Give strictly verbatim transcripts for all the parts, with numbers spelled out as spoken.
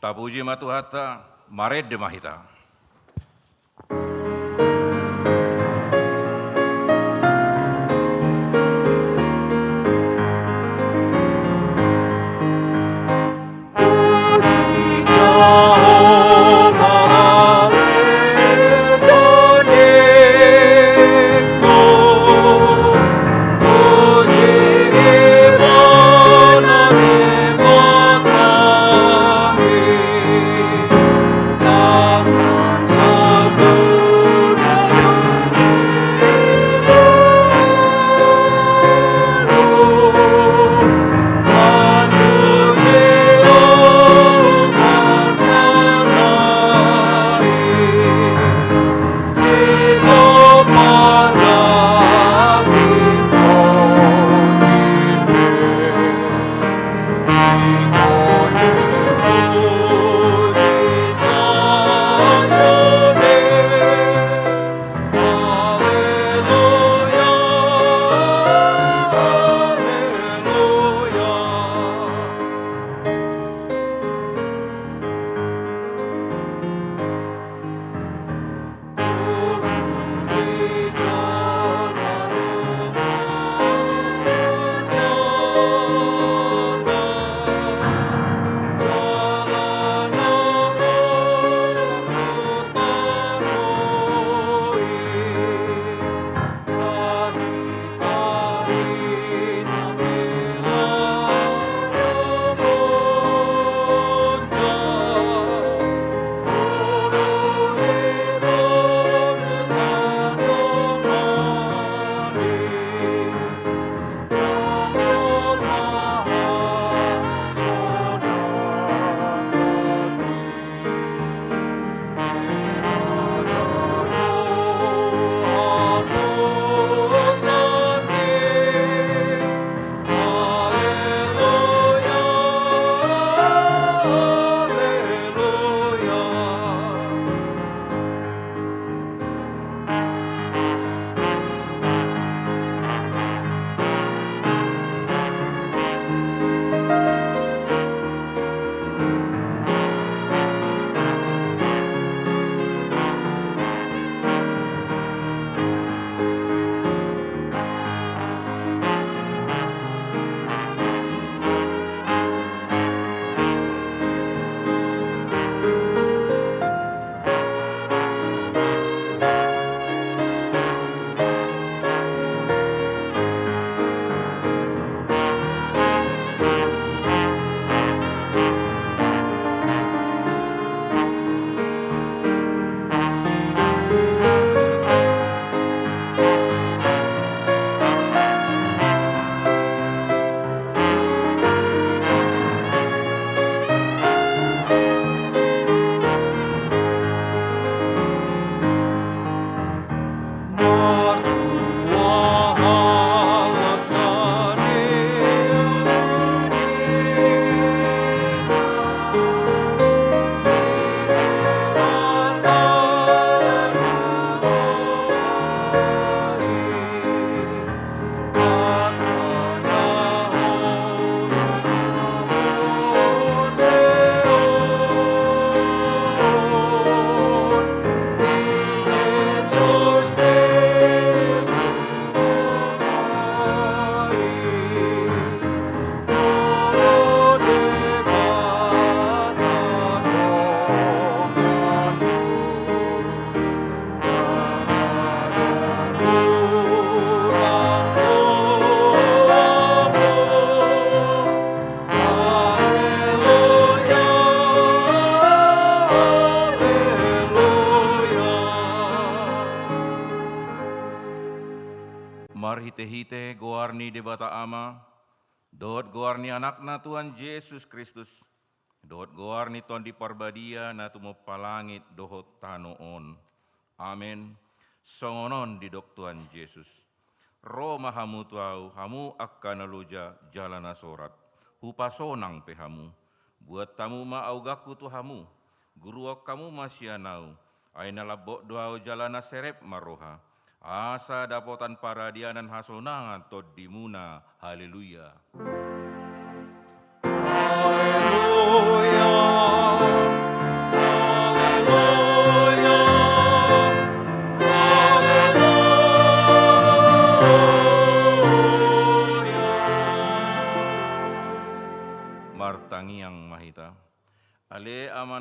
Tapuji ma Tuhanta, marende ma hita. Marhitehite goar ni Debata Ama, dohot goar ni Anakna Tuhan Jesus Kristus, dohot goar ni Tondi Parbadia na tumompa langit dohot tano on. Amen. Songon on didok Tuhan Jesus: Ro ma hamu tu Ahu, hamu angka na loja jala na sorat, hupasonang pe hamu. Buat hamu ma augangku tu hamu, guruhon hamu ma sian Ahu, ai na lambok do Ahu jala na serep ma roha, asa dapotan paradianan hasonangan tondimuna. Haleluya. Haleluya.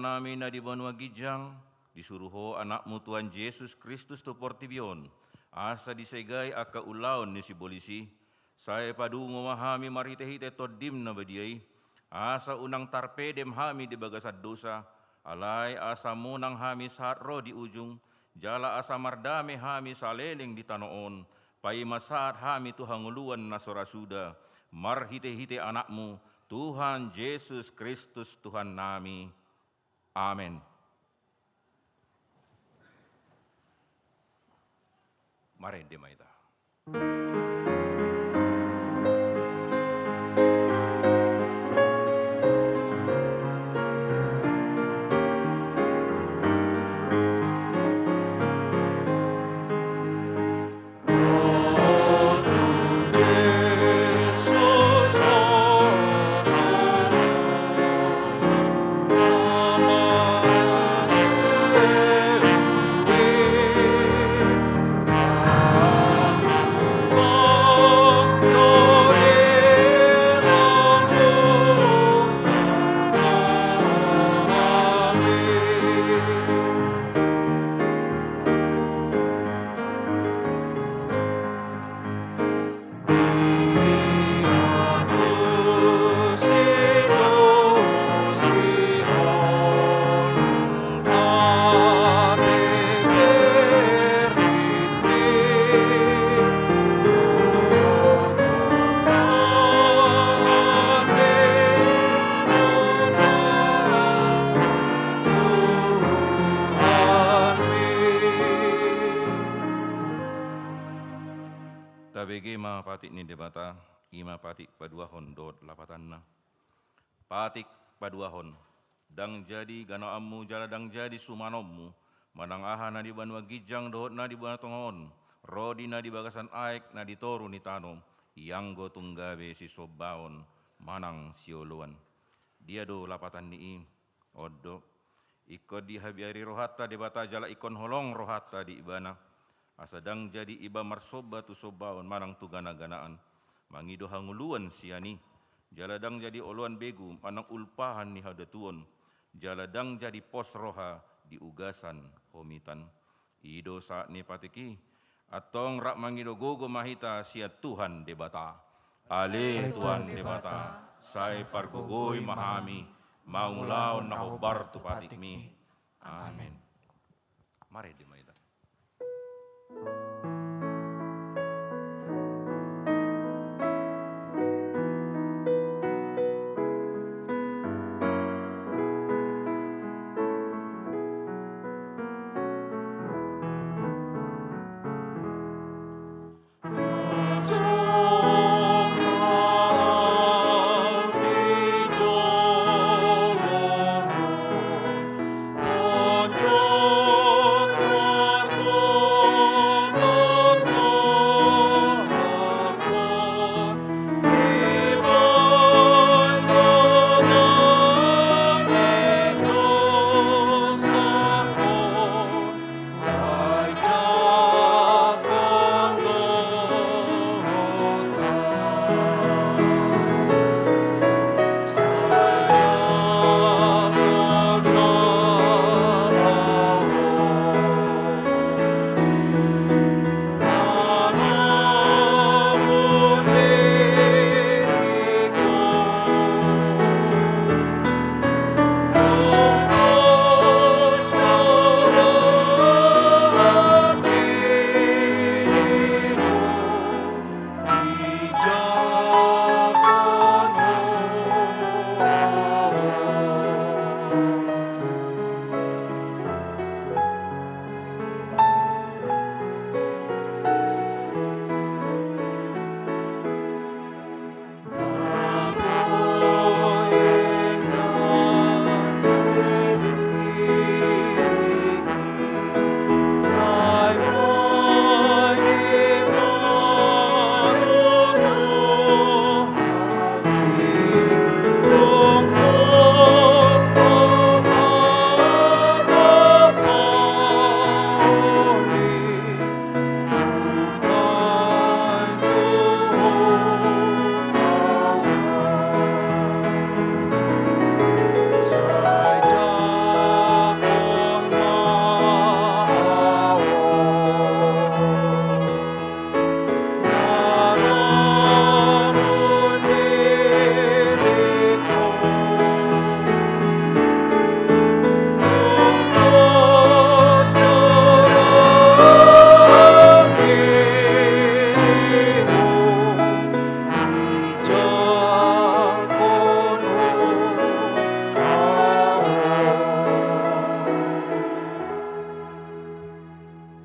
nami na di banua ginjang, disuru Ho Anakmu Tuhan Jesus Kristus tu portibi on, asa disegai angka ulaon ni sibolis i. Sai padungo ma hami marhitehite Tondim na badia i, asa unang tarpedem hami di bagasan dosa, alai asa monang hami sahat ro di ujung, jala asa mardame hami saleleng di tano on, paima sahat hami tu hangoluan na so ra suda, marhitehite Anakmu, Tuhan Jesus Kristus Tuhan nami. Amen. Marende ma hita. Tabege ma patik ni Debata, i ma patik paduahon dohot lapatanna. Patik paduahon. Ndang jadi ganaonmu jala ndang jadi sumanonmu, manang aha na di banua ginjang dohot na di banua tonga on, ro di na di bagasan aek na di toru ni tano, ianggo tung gabe sisombaon manang sioloan. Dia do lapatan ni i? On do. Ingkon dihabiari rohanta Debata jala ingkon holong rohanta di Ibana, asa ndang jadi iba marsomba tu sombaon manang tu ganaganaan, mangido hangoluan sian i, jala ndang jadi oloan begu manang ulpahan ni hadatuon, jala ndang jadi pos roha di ugasan homitan. I do sahat ni patik i. Antong rap mangido gogo ma hita sian Tuhan Debata. Ale Tuhan Debata, sai pargogoi ma hami mangulahon na hombar tu patikmi. Amen. Marende ma hita.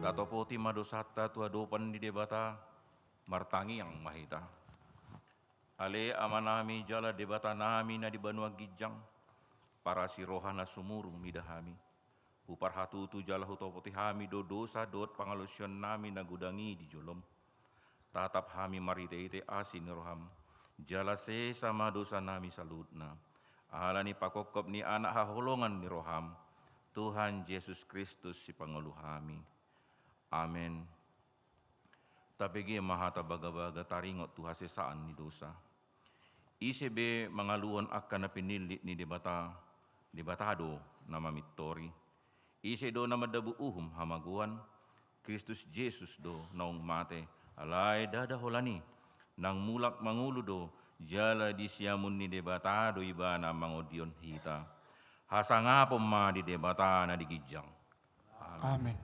Tatopoti ma dosanta tu adopan ni Debata, martangiang ma hita. Ale Amanami jala Debatanami na di banua ginjang, parasi roha na sumurung mida hami. Huparhatutu jala hutopoti hami do dosa dohot pangalaosionnami na godang i di jolom. Tatap hami marhite-hite asi ni roham, jala sesa ma dosanami saluhutna. Ala ni panghophop ni Anak haholongan ni roham, Tuhan Jesus Kristus Sipangolu hami. Amen. Tapege ma hata bagabaga taringot tu hasesaan ni dosa. Ise be mangaluhon angka na pinillit ni Debata, Debata do na mamintori. Ise do na mandabu uhum hamagoan? Kristus Jesus do naung mate, alai ndada holan i, nang mulak mangolu do, jala di siamun ni Debata do Ibana mangondihon hita. Hasangapon ma di Debata na di ginjang. Amen. Amen.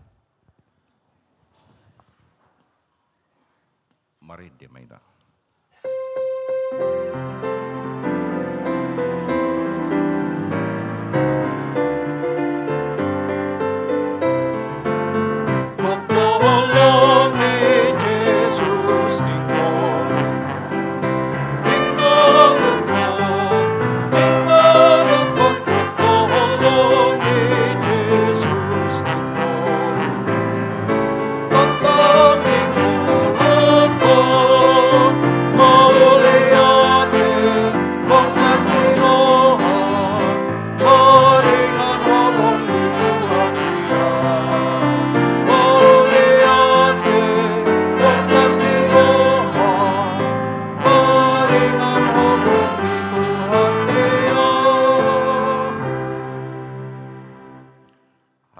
Marende ma hita.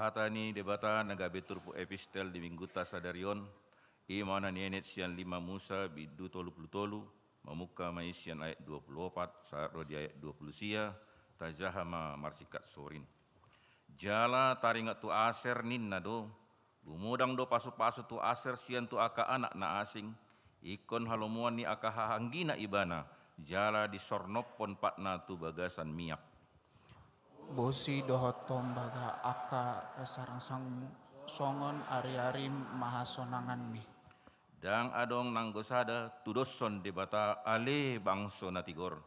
Hata ni Debata na gabe turpuk epistel di minggunta sadari on, i ma na nienet sian lima Musa bindu tolu pulu tolu, mamungka ma i sian ayat dua pulu opat sahat ro di ayat dua pulu sia. Tajaha ma marsingkat sorin. Jala taringot tu Aser ninna do, gumodang do pasupasu tu Aser sian tu angka anak na asing, ingkon halomoan ni angka hahaanggina ibana, jala disornophon patna tu bagasan miak. Bosi dohot tombaga angka sarangsangmu, songon ariari ma hasonanganmi. Ndang adong nanggo sada tudoshon Debata ale bangso na tigor.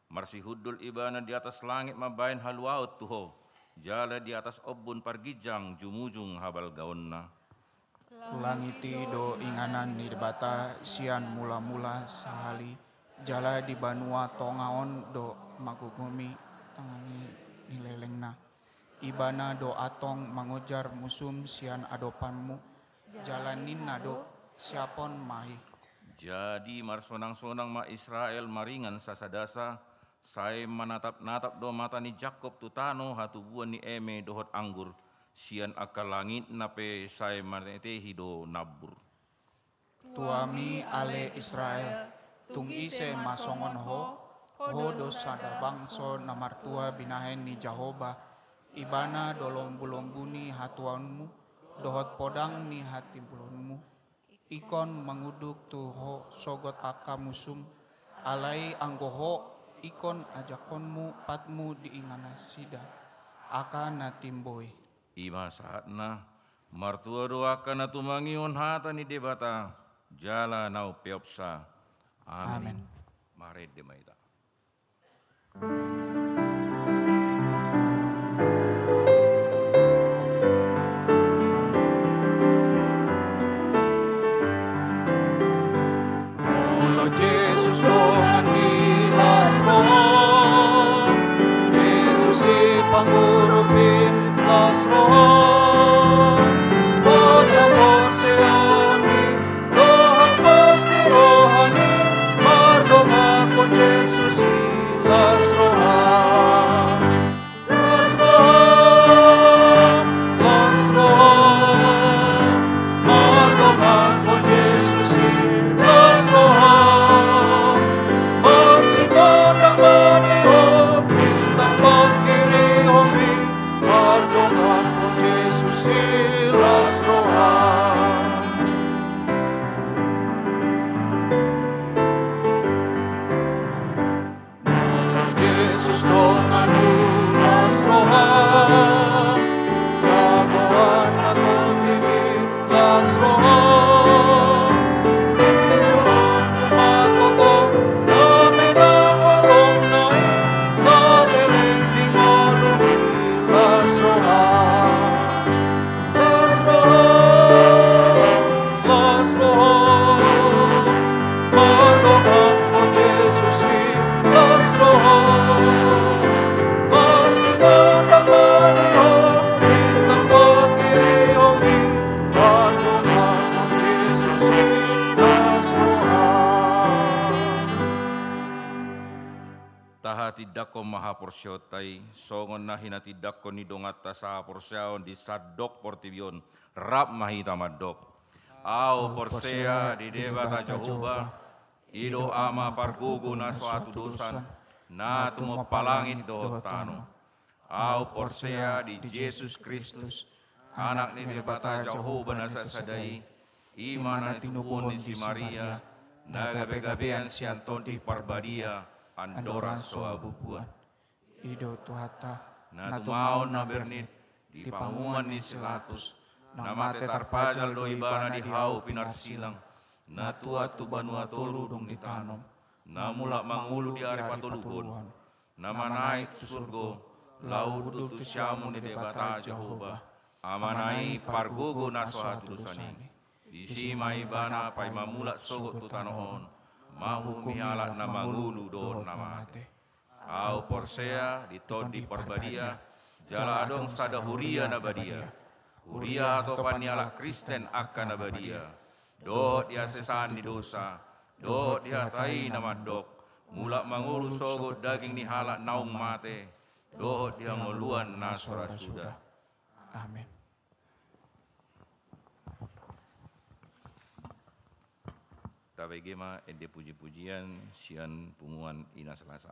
Marsihundul ibana di atas langit mambahen haluaon tu ho, jala di atas ombun parginjang jumujung habalgaonna. Langit i do inganan ni Debata sian mulamula sahali, jala di banua tonga on do magogomi tangan ni lelengna. Ibana do antong mangojar musum sian adopanmu, jala ninna do, siapon ma i. Jadi marsonangsonang ma Israel maringan sasadasa, sai manatapnatap do mata ni Jakkob tu tano hatubuan ni eme dohot anggur, sian angka langitna pe sai manetehi do nambur. Tuami ale Israel, tung ise ma songon ho? Ho do sada bangso na martua binahen ni Jahowa, Ibana do lombulombu ni hatuaonmu, dohot podang ni hatimbulonmu. Ingkon mangunduk tu ho sogot angka musum, alai anggo ho, ingkon ajakhonmu patmu di inganan nasida, angka na timbo i. I ma sahatna, martua do angka na tumangihon hata ni Debata, jala na umpeopsa. Amen. Amen. Marende ma hita. Molo Jesus dongan ni las roha, Jesus i pangurupi las roha. Kota bonseon i, dohot pos ni roha ni, mardongankon Jesus i las roha. Las roha, las roha, mardongankon Jesus i las roha. Marsipondang ma di ho, bintang pangkirihonmi, mardongankon Tindanghon ma haporseaonta i, songon na hinatindangkon ni donganta sahaporseaon di sandok portibi on, rap ma hita mandok. Ahu porsea di Debata Jahowa, i do Ama pargogo na so hatudosan, na tumompa langit dohot tano. Ahu porsea di Jesus Kristus, Anak ni Debata Jahowa na sasada i, i ma na tinubuhon ni si Maria, na gabegabean sian Tondi Parbadia, andorang so habubuhan. I do Tuhanta, na tumaon na bernit, di panguhuman ni si Latus, na mate tarpajal do ibana di hau pinarsilang, na tuat tu banua tolu dung ditanom, na mulak mangolu di ari patoluhon, na manaek tu surgo, laho hundul tu siamun ni Debata Jahowa, Amana i pargogo na so hatudosan i. Disi ma ibana paima mulak sogot tu tano on, manghuhumi halak na mangolu dohot na mate. Ahu porsea di Tondi Parbadia, jala adong sada huria na badia. Huria hatopan ni halak Kristen angka na badia. Dohot di hasesaan ni dosa, dohot di hata i na mandok, mulak mangolu sogot daging ni halak naung mate, dohot di hangoluan na so ra suda. Amen. Tabege ma ende pujipujian sian punguan Ina Salasa.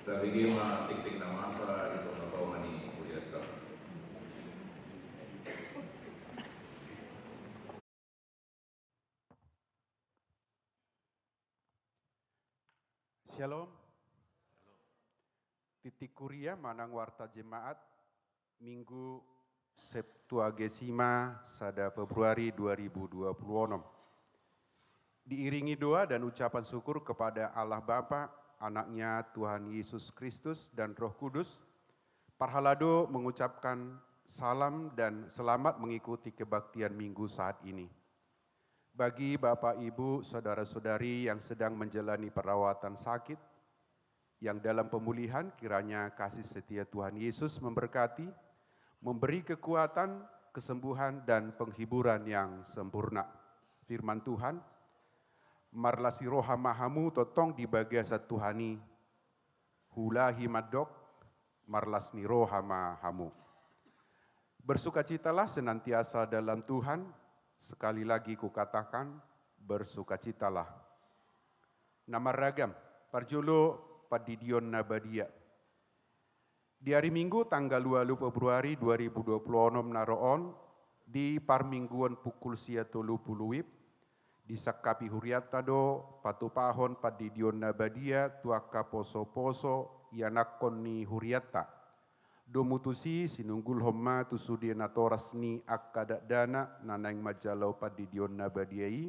Tabege ma tingting na masa di tongatonga ni hurianta Shalom. Titik kuria manang warta jemaat, Minggu Septuagesima, sada Februari dua ribu dua puluh enam. Diiringi doa dan ucapan syukur kepada Allah Bapa, Anaknya Tuhan Yesus Kristus, dan Roh Kudus, parhalado mengucapkan salam dan selamat mengikuti kebaktian Minggu saat ini. Bagi Bapak, Ibu, Saudara-saudari yang sedang menjalani perawatan sakit, yang dalam pemulihan, kiranya kasih setia Tuhan Yesus memberkati, memberi kekuatan, kesembuhan, dan penghiburan yang sempurna. Firman Tuhan, marlas ni roha ma hamu tongtong di bagasan Tuhan i, huulahi mandok, marlas ni roha ma hamu. Bersukacitalah senantiasa dalam Tuhan, sekali lagi kukatakan, bersukacitalah. Na marragam, parjolo pandidion na badia. Di ari Minggu tanggal ualu Februari dua ribu dua puluh enam na ro on, di parmingguon pukul sia tolu pulu WIB, disangkapi hurianta do patupahon pandidion na badia tu angka poso-poso ianakhon ni hurianta. Domu tusi sinunggulhon ma tu sude natoras ni angka dakdanak na naeng manjalo pandidion na badia i,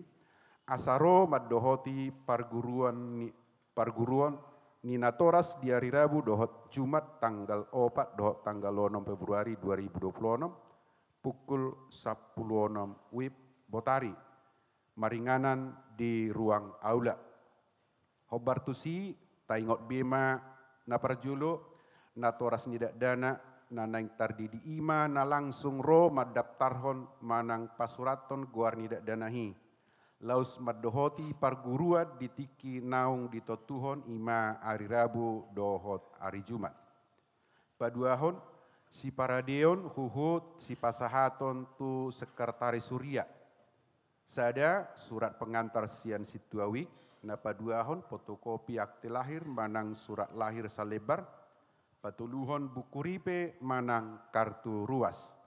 asa ro mandohoti parguruan ni, parguruan ni natoras di ari Rabu dohot Jumat tanggal opat dohot tanggal onom Februari dua ribu dua puluh enam, pukul sampulu onom WIB botari, maringanan di ruang aula. Hombar tusi, taingot be ma na parjolo, natoras ni dakdanak na naeng tardidi i ma na langsung ro mandaptarhon manang pasurathon goar ni dakdanak i, laos mandohoti parguruan di tingki naung ditontuhon, i ma ari Rabu dohot ari Jumat. Paduahon, siparadeon huhut sipasahaton tu sekretaris huria. Sada, surat pengantar sian sintua WIB. Na paduahon, fotokopi akte lahir manang surat lahir salembar. Patoluhon, buku ripe manang kartu ruas.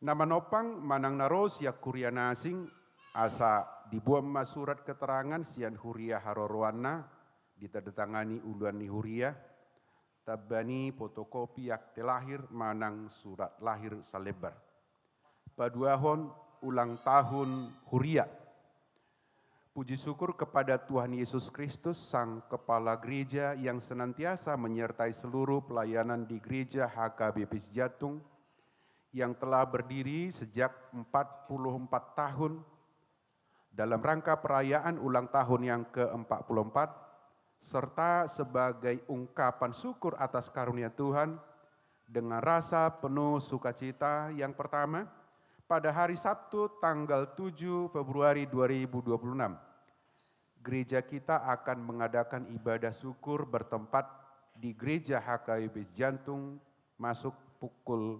Na manompang manang na ro sian huria na asing, asa diboan ma surat keterangan sian huria haroroanna, ditandatangani uluan ni huria, tamba ni fotokopi akte lahir manang surat lahir salembar. Paduahon, ulang tahun huria. Puji syukur kepada Tuhan Yesus Kristus, Sang Kepala Gereja yang senantiasa menyertai seluruh pelayanan di Gereja H K B P Cijantung, yang telah berdiri sejak empat puluh empat tahun dalam rangka perayaan ulang tahun yang keempat puluh empat, serta sebagai ungkapan syukur atas karunia Tuhan, dengan rasa penuh sukacita, yang pertama, pada hari Sabtu tanggal tujuh Februari dua ribu dua puluh enam, gereja kita akan mengadakan ibadah syukur bertempat di Gereja H K B P Cijantung masuk pukul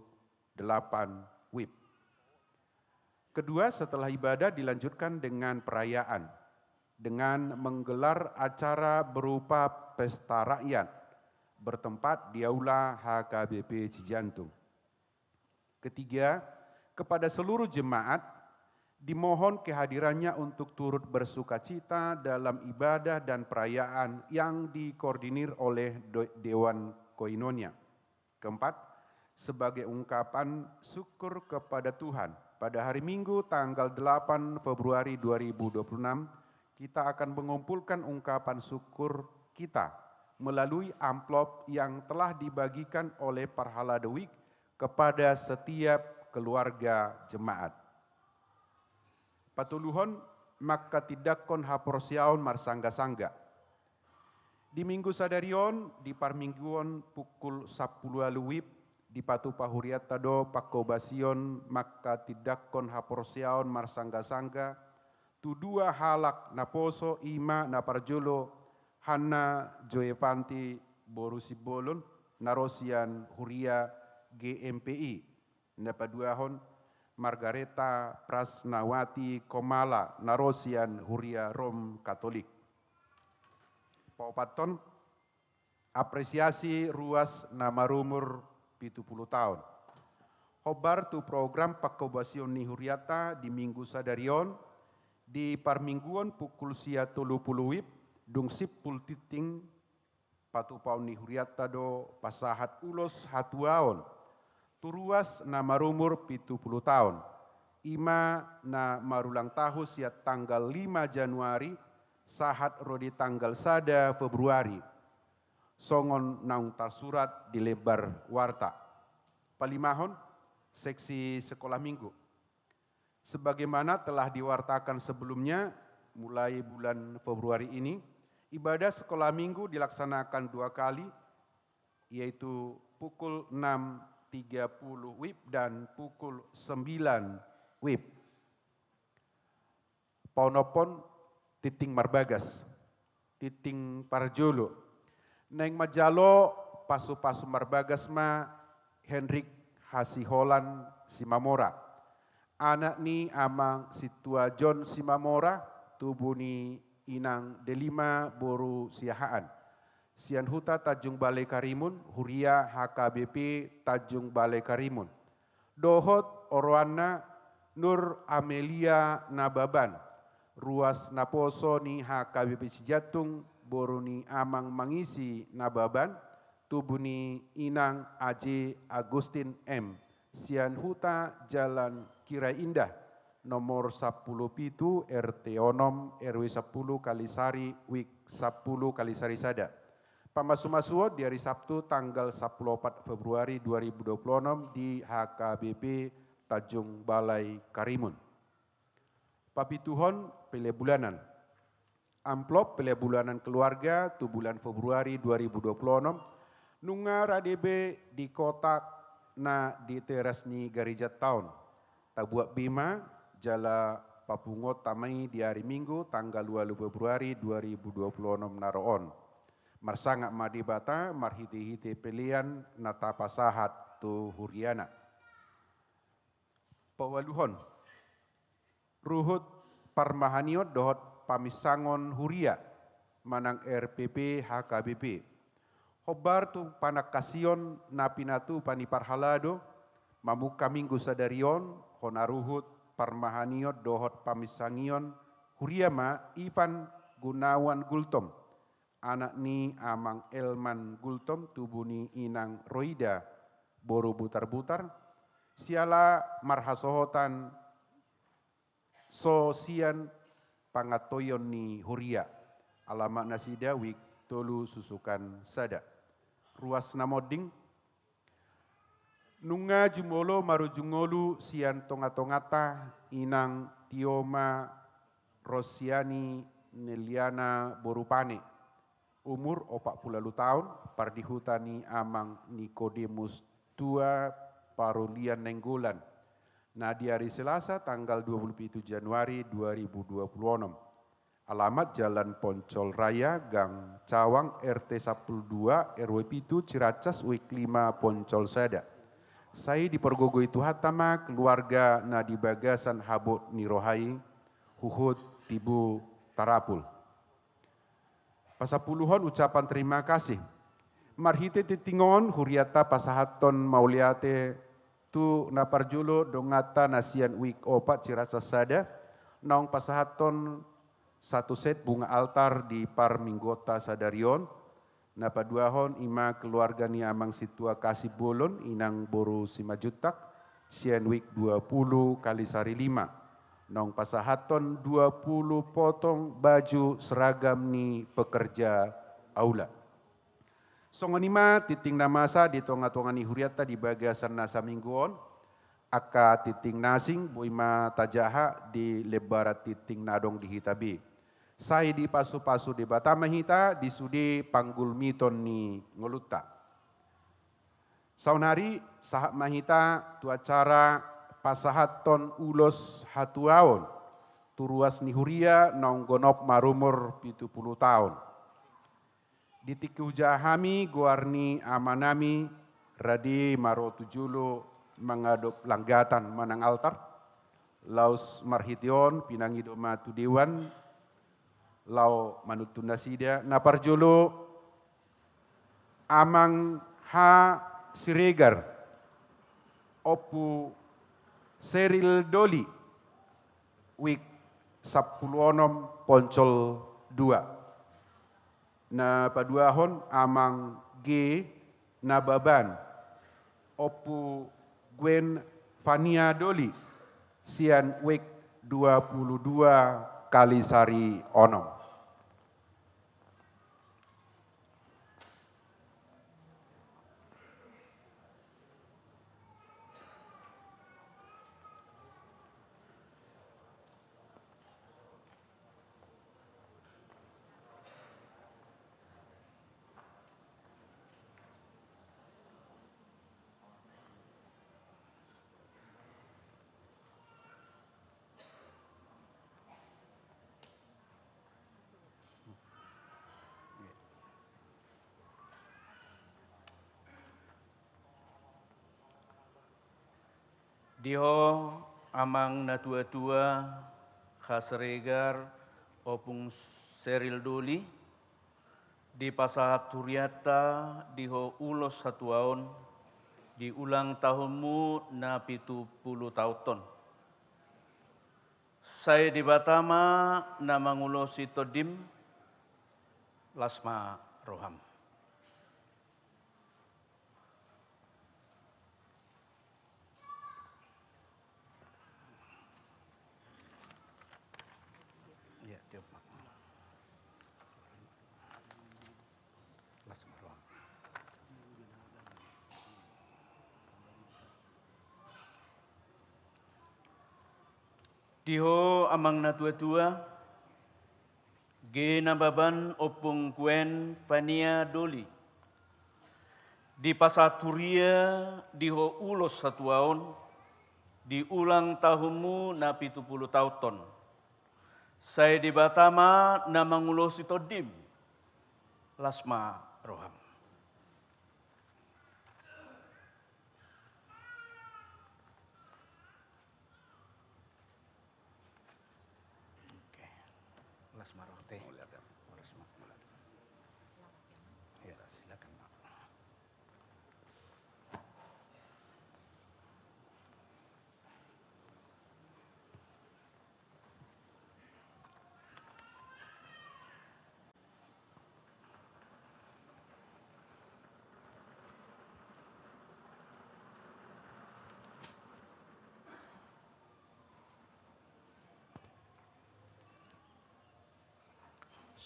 delapan WIB. Kedua, setelah ibadah dilanjutkan dengan perayaan, dengan menggelar acara berupa pesta rakyat bertempat di Aula H K B P Cijantung. Ketiga, kepada seluruh jemaat, dimohon kehadirannya untuk turut bersukacita dalam ibadah dan perayaan yang dikoordinir oleh do-, Dewan Koinonia. Keempat, sebagai ungkapan syukur kepada Tuhan, pada hari Minggu tanggal delapan Februari dua ribu dua puluh enam, kita akan mengumpulkan ungkapan syukur kita melalui amplop yang telah dibagikan oleh Parhalado WIB kepada setiap keluarga jemaat. Patoluhon, manghatindanghon haporseaon marsanggasangga. Di Minggu sadari on, di parmingguon pukul sampulu ualu WIB, dipatupa hurianta do panghobasion manghatindanghon haporseaon marsanggasangga tu dua halak naposo, i ma na parjolo Hanna Joevanti boru Simbolon, na ro sian huria G M P I. Na paduahon, Margareta Prasnawati Komala, na ro sian huria Rom Katolik. Paopathon, apresiasi ruas na marumur pitu pulu taon. Hombar tu program panghobasion ni hurianta di Minggu sadari on, di parmingguon pukul sia tolu pulu WIB, Dung simpul tintin, patupaon ni hurianta do pasahat ulos hatuaon tu ruas na marumur pitu pulu taon, i ma na marulang tahun sian tanggal lima Januari sahat ro di tanggal sada Februari, songon naung tarsurat di lembar warta. Palimahon, seksi sekolah minggu. Sebagaimana telah diwartakan sebelumnya, mulai bulan Februari ini, ibadah sekolah minggu dilaksanakan dua kali, yaitu pukul enam tiga puluh wib dan pukul sembilan wib. Paonomhon, tintin marbagas. Tintin parjolo. Naeng manjalo pasupasu marbagas ma Henrik Hasiholan Simamora, anak ni Amang Sintua John Simamora, tubu ni Inang Delima boru Siahaan, sian huta Tanjung Balai Karimun, huria H K B P Tanjung Balai Karimun, dohot oroanna Nur Amelia Nababan, ruas naposo ni H K B P Cijantung, boru ni Amang Mangisi Nababan, tubu ni Inang Aji Agustin M, sian huta Jalan Kirai Indah, nomor sampulu pitu, R T onom, R W sampulu, Kalisari, wik sampulu, Kalisari sada. Pamasumasuon di ari Sabtu tanggal sampulu opat Februari dua ribu dua puluh onom di H K B P Tanjung Balai Karimun. Papituhon, pelean bulanan. Amplop pelean bulanan keluarga tu bulan Februari dua ribu dua puluh onom nunga rade be di kotak na di teras ni garejanta on. Tabuat be ma jala papunguonta ma i di ari Minggu tanggal ualu Februari dua ribu dua puluh onom na ro on. Marsangap ma Debata marhitehite pelean na tapasahat tu huriana. Paualuhon, ruhut parmahanion dohot paminsangon huria manang R P P H K B P. Hombar tu panangkasion na pinatupa ni parhalado, mamungka Minggu sadari on, hona ruhut parmahanion dohot paminsangion huria ma Ivan Gunawan Gultom, anak ni Amang Elman Gultom, tubu ni Inang Roida boru Butarbutar, siala marhasohotan so sian pangantoion ni huria. Alamat nasida wik tolu susukan sada. Ruas na monding, nunga jumolo marujung ngolu sian tongatonganta Inang Tioma Rosiani Neliana boru Pane, umur opat pulu ualu taon, pardihuta ni Amang Nikodemus Tua Parulian Nainggolan, na di ari Selasa tanggal dua pulu pitu Januari dua ribu dua pulu onom. Alamat Jalan Poncol Raya, Gang Cawang, R T sampulu dua, R W pitu, Ciracas, wik lima, Poncol Sada. Sai dipargogoi Tuhanta ma keluarga na di bagasan habot ni roha i, huhut tibu tarapul. Pasampuluhon, ucapan terima kasih. Marhite tintin on hurianta pasahathon mauliate tu na parjolo donganta na sian wik opat Ciracas sada, naung pasahathon satu set bunga altar di parmingguonta sadari on. Na paduahon i ma keluarga ni Amang Sintua Kasih Bolon, Inang boru Simanjuntak, sian wik dua pulu Kalisari lima, naung pasahathon dua pulu potong baju seragam ni pekerja aula. Songon i ma tintin na masa di tongatonga ni hurianta di bagasan na saminggu on. Angka tintin na asing boi ma tajaha di lembaran tintin na adong di hita be. Sai dipasupasu Debata ma hita di sude panggulmiton ni ngolunta. Saonari sahat ma hita tu acara pasahathon ulos hatuaon tu ruas ni huria naung gonop marumur pitu pulu taon. Di tingki hujaha hami goar ni amanami, rade ma ro tu jolo mangadop langgatan manang altar, laos marhite on pinangido ma tu dewan laho manuntun nasida. Na parjolo, Amang H. Siregar, Ompu Seril Doli, wik sampulu onom, Poncol dua. Na paduahon Amang G Nababan, Ompu Gwen Fania Doli, sian WIK dua puluh dua Kalisari onom. Di ho amang na tua-tua, Hasiregar, Ompung Seril Doli, dipasahat hurianta di ho ulos hatuaon di ulang tahunmu na pitu pulu taon on. Sai Debata ma na mangulosi tondim, las ma roham. Ia, tiop ma. Las ma roham. Di ho amang na tua-tua, G Nababan, Ompung Gwen Fania Doli, dipasahat huria di ho ulos hatuaon di ulang tahunmu na pitu pulu taon on. Sai Debata ma na mangulosi tondim, las ma roham. Oke. Las ma roham, Te. Las ma. Ia, silakan, Mak.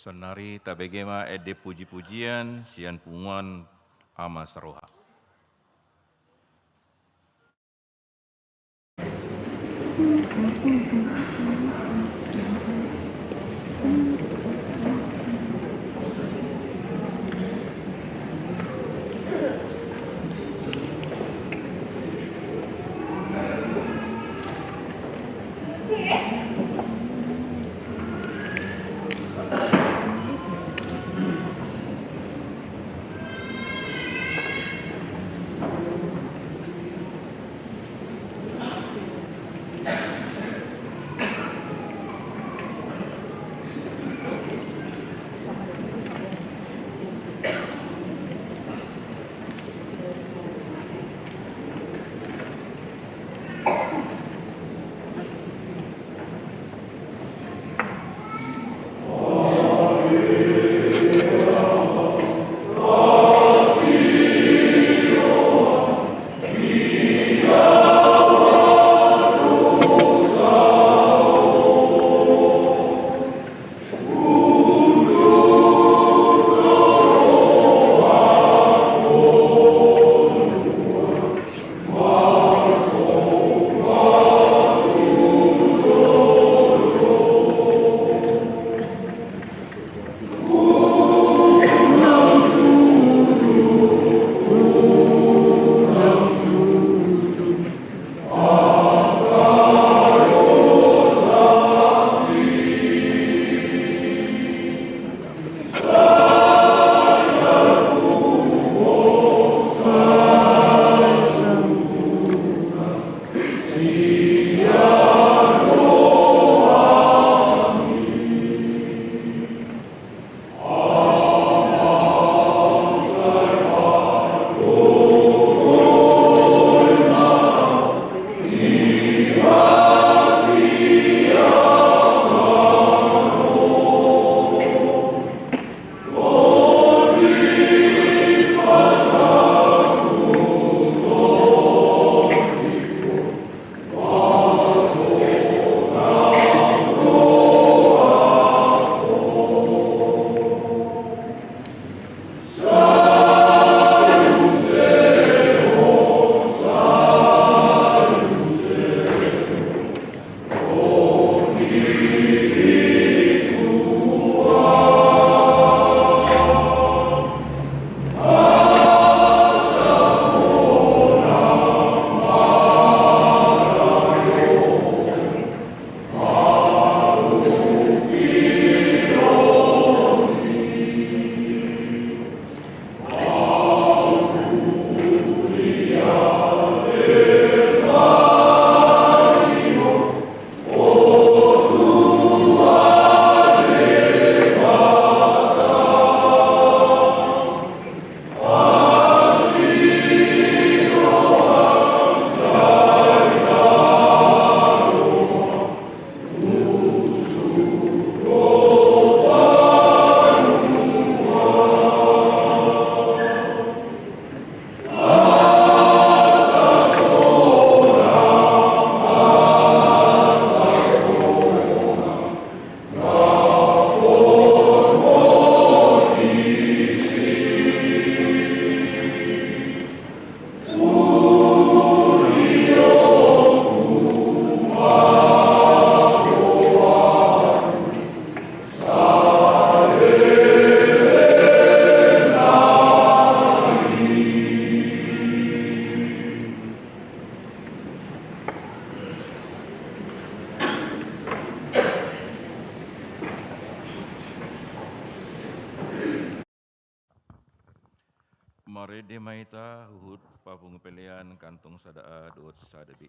Saonnari tabege ma ende puji-pujian sian punguan Ama Saroha. Marende ma hita huhut papungu pelean kantong sada A dohot sada B.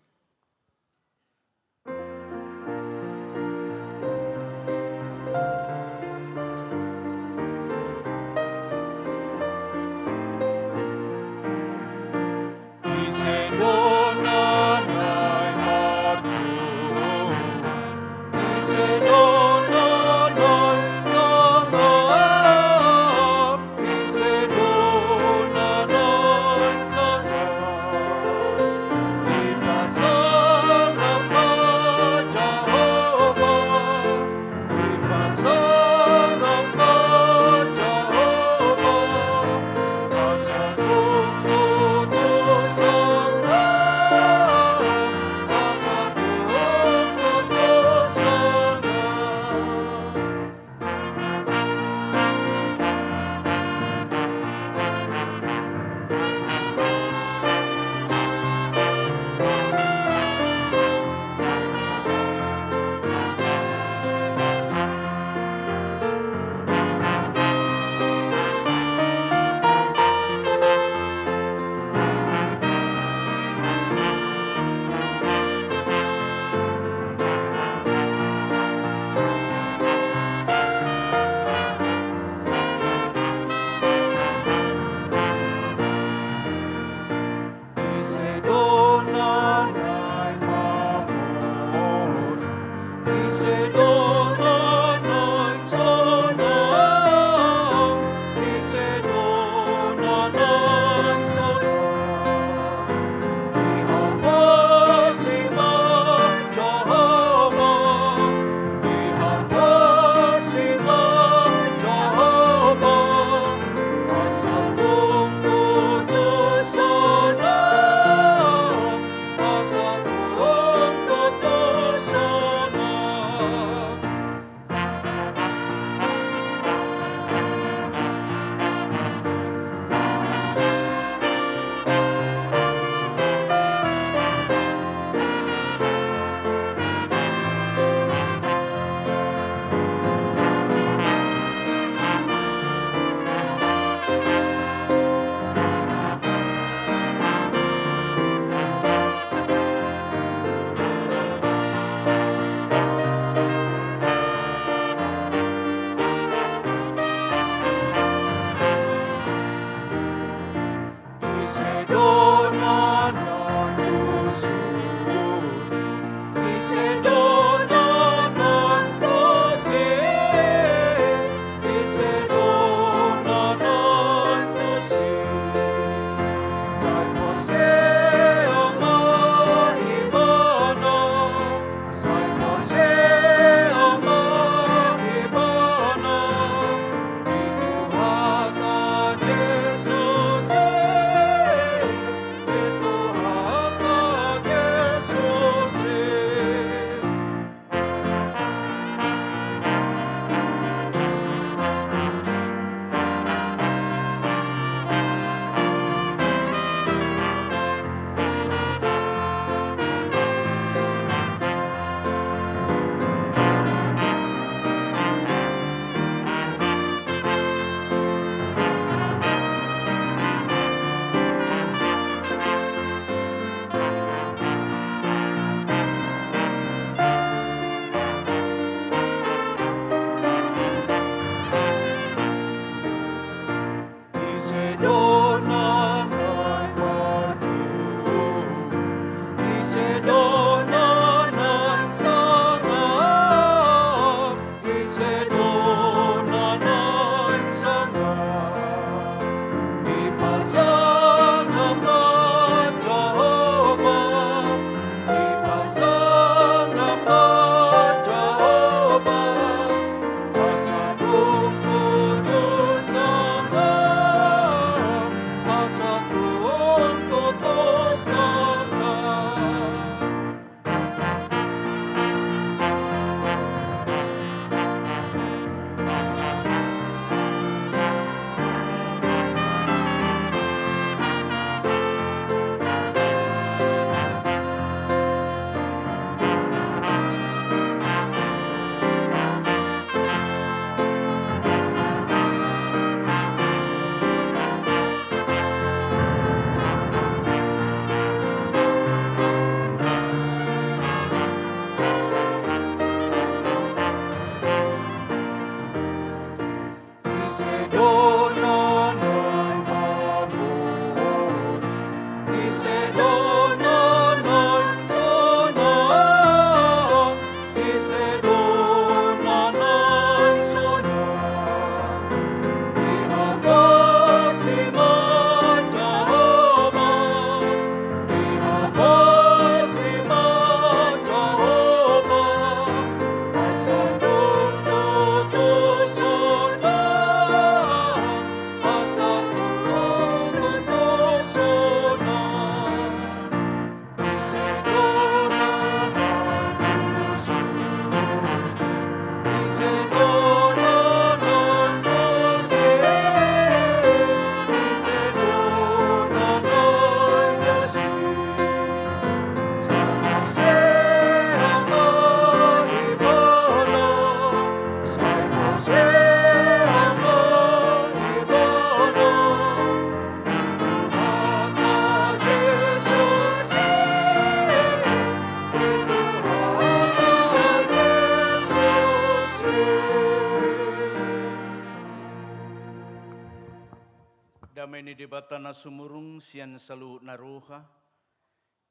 Dame ni Debata na sumurung sian saluhut na roha,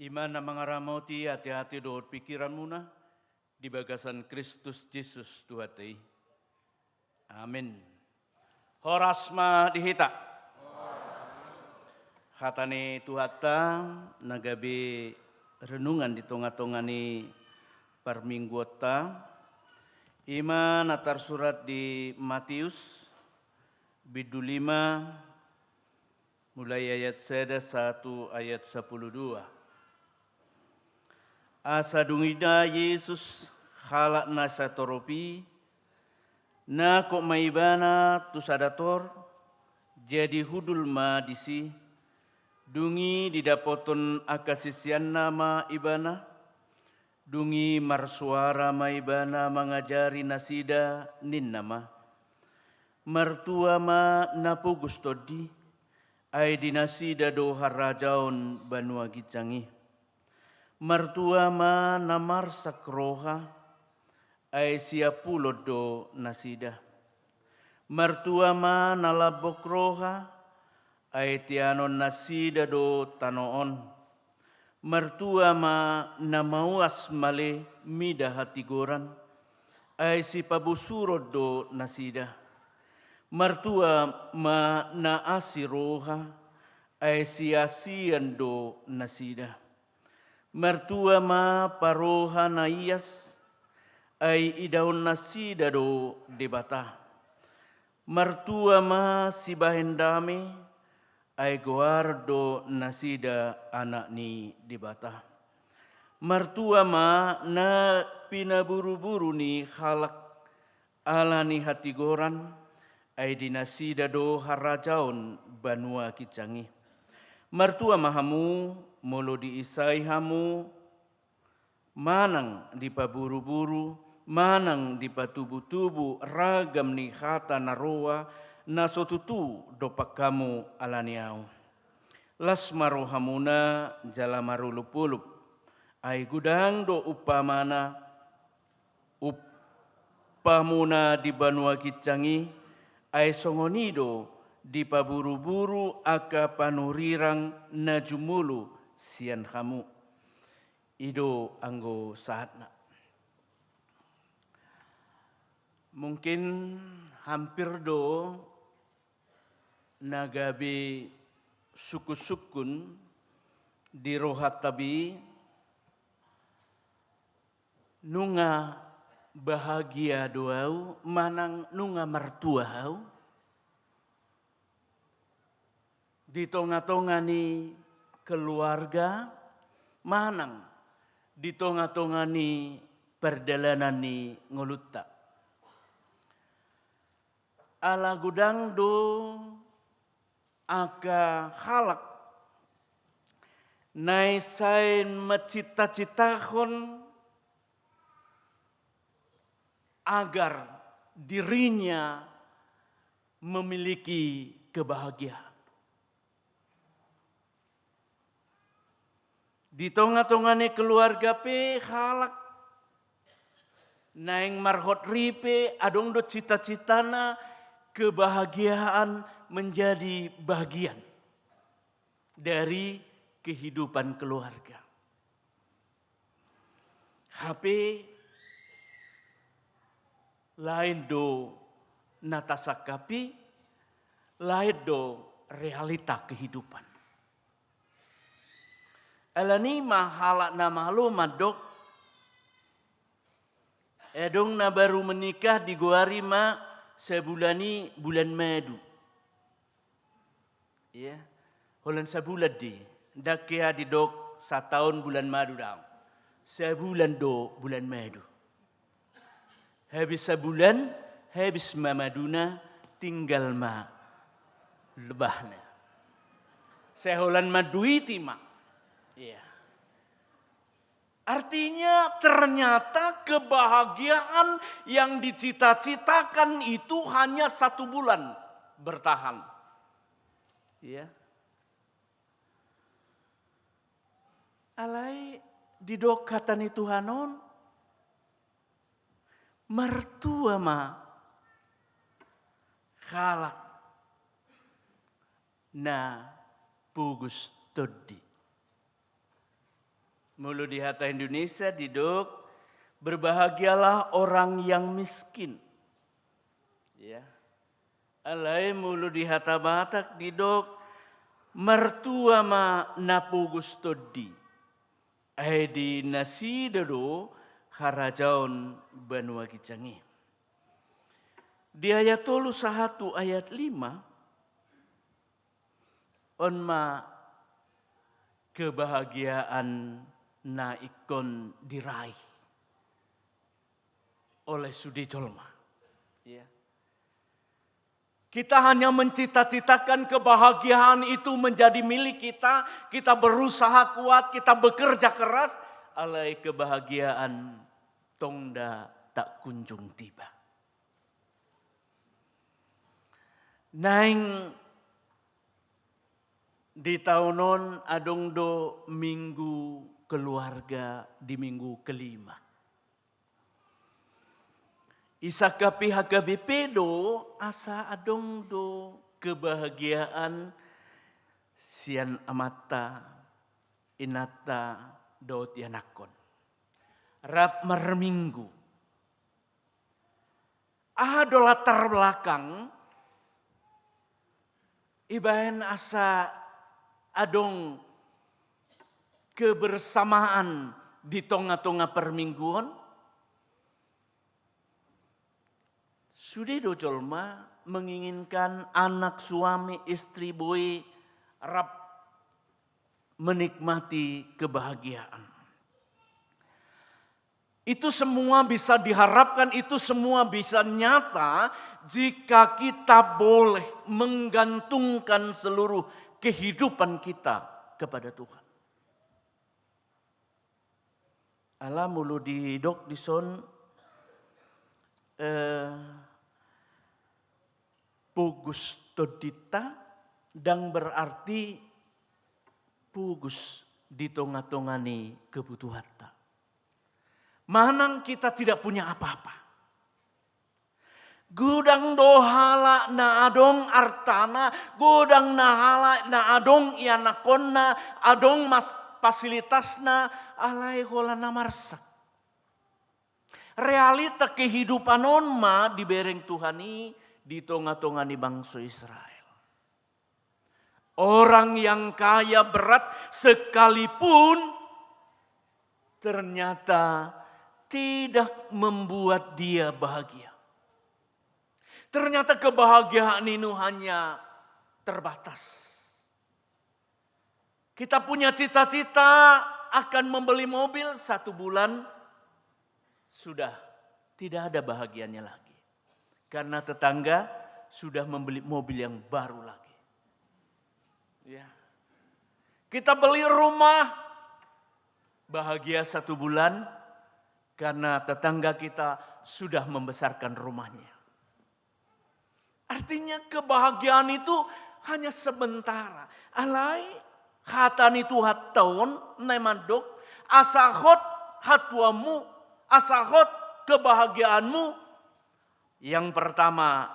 i ma na mangaramoti ateate dohot pingkiranmuna di bagasan Kristus Jesus Tuhanta i. Amin. Horas ma di hita. Hata ni Tuhanta na gabe renungan di tongatonga ni parmingguonta, i ma na tarsurat di Matius, bindu lima, mulai ayat sada sahat tu ayat sampulu dua. Asa dung didok Jesus halak na satorop i, nangkok ma ibana tu sada tor, jadi hundul ma disi. Dung i didapothon angka siseanna ma ibana. Dung i marsoara ma ibana mangajari nasida, ninna ma: Martua ma na pogos tondi, ai di nasida do harajaon banua ginjang i. Martua ma na marsak roha, ai siapulon do nasida. Martua ma na lambok roha, ai teanon nasida do tano on. Martua ma na mauas male mida hatigoran, ai sipabosuron do nasida. Martua ma na asi roha, ai siasian do nasida. Martua ma paroha na ias, ai idaon nasida do Debata. Martua ma sibahen dame, ai goaron do nasida anak ni Debata. Martua ma na pinaburuburu ni halak ala ni hatigoran, ai di nasida do harajaon banua ginjang i. Martua ma hamu molo diisai hamu manang dipaburuburu, manang dipatubutubu ragam ni hata na roa na so tutu dompak hamu ala ni ahu. Las ma rohamuna jala marolopolop, ai godang do umpamana, umpamuna di banua ginjang i, ai songon i do dipaburuburu angka panurirang na jumolo sian hamu. I do anggo sahatna. Mungkin hampir do na gabe sungkunsungkun di rohanta be, nunga bahagia do ahu manang nunga martua ahu? Di tongatonga ni keluarga manang di tongatonga ni pardalanan ni ngolunta. Ala godang do angka halak na sai mencita-citakan agar dirinya memiliki kebahagiaan. Di tongatonga ni keluarga pe halak naeng marhot ripe, adong do cita-citana kebahagiaan menjadi bagian dari kehidupan keluarga. Hape lain do na tasangkap i, lain do realita kehidupan. Ala ni i ma halak na malo mandok, adong na baru menikah digoari ma sabulan i bulan madu. Ia, holan sabulan do i. Ndang hea didok sataon bulan madu, daong. Sabulan do bulan madu. Habis sabulan, habis ma maduna, tinggal ma lebahna. Sai holan manduiti ma. Ia. Artinya, ternyata kebahagiaan yang dicita-citakan itu hanya satu bulan bertahan. Ia. Alai didok hata ni Tuhan on, martua ma halak na pogos tondi. Molo di hata Indonesia didok, "Berbahagialah orang yang miskin." Ya. Alai molo di hata Batak didok, "Martua ma na pogos tondi, ai di nasida do harajaon banua ginjang i." Di ayat tolu sahat tu ayat lima, on ma kebahagiaan na ingkon diraih oleh sude jolma. Ya. Kita hanya mencita-citakan kebahagiaan itu menjadi milik kita, kita berusaha kuat, kita bekerja keras, alai kebahagiaan tong nda tak kunjung tiba. Naeng di taon on adong do minggu keluarga di minggu kelima. Disangkapi H K B P do asa adong do kebahagiaan sian amanta, inanta, dohot ianakhon. Rap marminggu. Aha do latar belakang ibaen asa adong kebersamaan di tonga-tonga parmingguon? Sude do jolma menginginkan anak, suami, istri, boi rap menikmati kebahagiaan. Itu semua bisa diharapkan, itu semua bisa nyata jika kita boleh menggantungkan seluruh kehidupan kita kepada Tuhan. Ala molo didok dison, eh, pogos tondinta, ndang berarti pogos di tonga-tonga ni kebutuhanta. Manang kita tidak punya apa-apa. Godang do halak na adong artana, godang na halak na adong ianakhonna, adong mas-, fasilitasna, alai holan na marsak. Realita kehidupan on ma dibereng Tuhan i di tonga-tonga ni bangso Israel. Orang yang kaya berat sekalipun ternyata tidak membuat dia bahagia. Ternyata kebahagiaan itu hanya terbatas. Kita punya cita-cita akan membeli mobil, satu bulan sudah tidak ada bahagianya lagi. Karena tetangga sudah membeli mobil yang baru lagi. Ya. Kita beli rumah, bahagia satu bulan, karena tetangga kita sudah membesarkan rumahnya. Artinya, kebahagiaan itu hanya sementara. Alai hata ni Tuhanta on na mandok, asa hot hatuaonmu, asa hot kebahagiaanmu, yang pertama,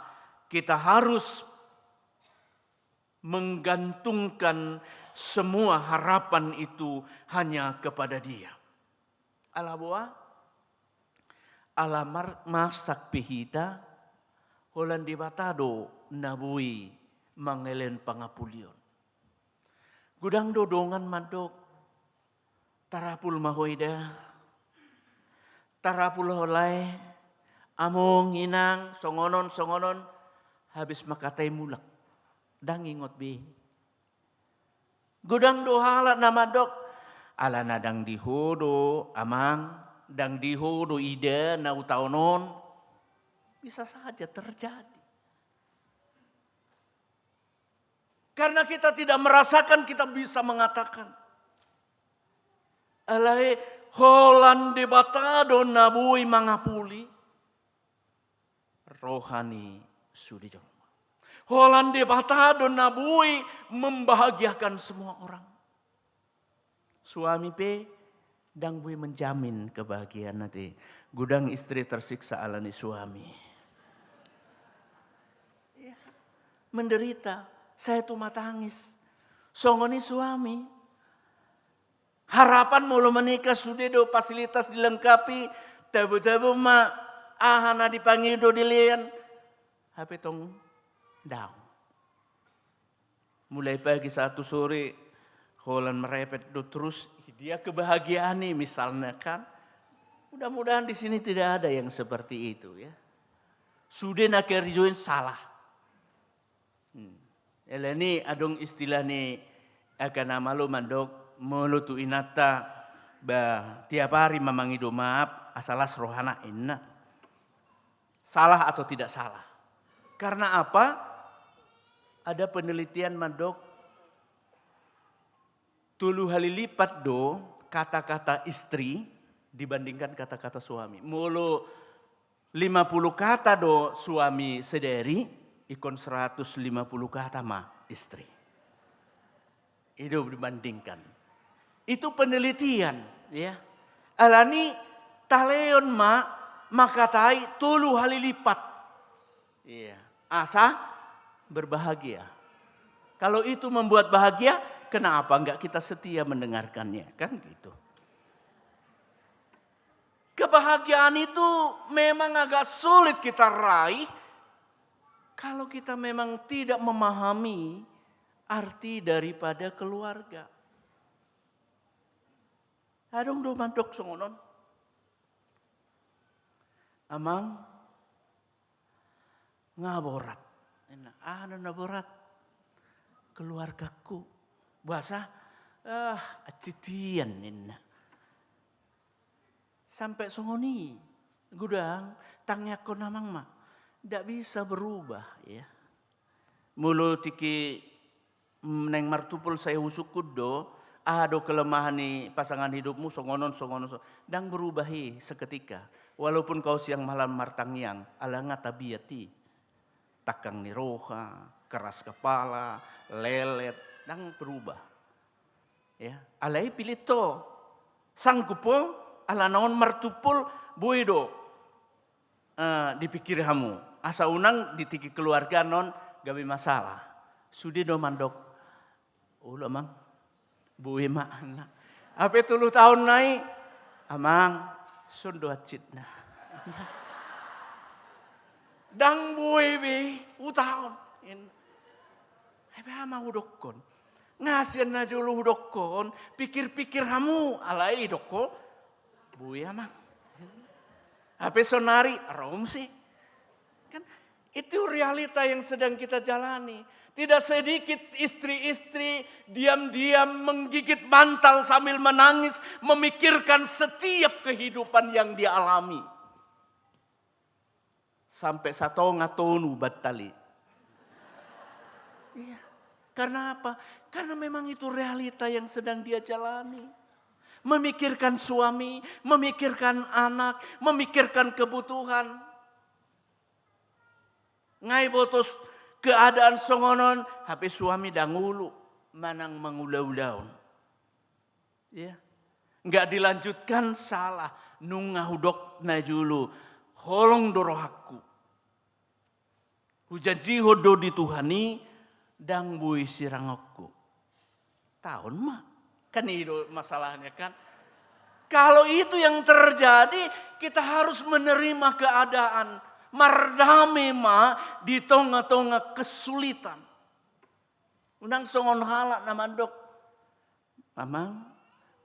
kita harus menggantungkan semua harapan itu hanya kepada Dia. Ala boha? Ala mar-, marsak pe hita, holan Debata do na boi mangalehon pangapulion. Godang do dongan mandok, tarapul ma ho ida, tarapul ho lae, among, inang, songon on, songon on, habis mangkatai mulak. Ndang ingot be. Godang do halak na mandok, alana ndang di ho do amang, ndang di ho do ida na utaon on. Bisa saja terjadi. Karena kita tidak merasakan, kita bisa mengatakan. Alai holan Debata do na boi mangapuli roha ni sude jolma. Holan Debata do na boi membahagiakan semua orang. Suami pe ndang boi menjamin kebahagiaan nanti. Godang istri tersiksa ala ni suami. Ya. Menderita. Sai tumatangis. Songon i suami. Harapan molo menikah sude do fasilitas dilengkapi, tabo-tabo ma aha na dipangido dilean. Hape tong daong. Mulai pagi sahat tu sore, holan merepet do terus, dia kebahagiaan i misalnya kan. Mudah-mudahan di sini tidak ada yang seperti itu ya. Sude na karejoin salah. Hmm. Alani adong istilah ni angka na malo mandok, molo tu inanta, bah, tiap ari ma mangido maaf, asa las rohana inna. Salah atau tidak salah? Karena apa? Ada penelitian mandok, tolu hali lipat do kata-kata istri dibandingkan kata-kata suami. Molo lima puluh kata do suami sadari, ingkon seratus lima puluh kata ma istri. I do dibandingkan. Itu penelitian, ya. Alani taleon ma mangkatai tolu hali lipat. Iya. Asa berbahagia. Kalau itu membuat bahagia, kenapa enggak kita setia mendengarkannya? Kan gitu. Kebahagiaan itu memang agak sulit kita raih kalau kita memang tidak memahami arti daripada keluarga. Adong do mandok songon on. Amang, nga borat. Ninna, aha na borat? Keluargaku. Boasa? Ah, acitian ninna. Sampe songon i, godang, tangiangkon amang ma. Ndak bisa berubah, ya. Molo tingki, mm, naeng martumpol sai husungkun do, aha do kelemahan ni pasangan hidupmu, songon on, songon on, so-, ndang berubah i seketika. Walaupun kau siang malam martangiang, ala nga tabiat i. Tangkang ni roha, keras kepala, lelet, ndang berubah. Ya, alai pillit ho. Sanggup ho, ala na on martumpol, boi do, eh, dipikiri hamu. Asa unang di tingki keluarga on gabe masalah. Sude do mandok, olo amang, boi ma, ninna. Hape tolu taon nai, amang, son do hansitna. Ndang boi be, utaon. Hape aha ma hudokkon? Nga sian na jolo hudokkon, pikir-pikir hamu, alai didok ho, boi amang. Hape sonari, ro muse. Kan, itu realita yang sedang kita jalani. Tidak sedikit istri-istri diam-diam menggigit bantal sambil menangis, memikirkan setiap kehidupan yang dialami. Sampe satonga tonu bantal i. Iya. Karena apa? Karena memang itu realita yang sedang dia jalani. Memikirkan suami, memikirkan anak, memikirkan kebutuhan. Nga diboto keadaan songon on, hape suami ndang olo manang mangula-ulaon. Ya. Nggak dilanjutkan, salah. Nunga hudok na jolo, holong do rohangku. Hujanjihon do di Tuhan i, ndang boi sirangonku. Taon ma. Kan i do masalahnya kan. Kalau itu yang terjadi, kita harus menerima keadaan. Mardame ma di tonga-tonga kesulitan. Unang songon halak na mandok, amang,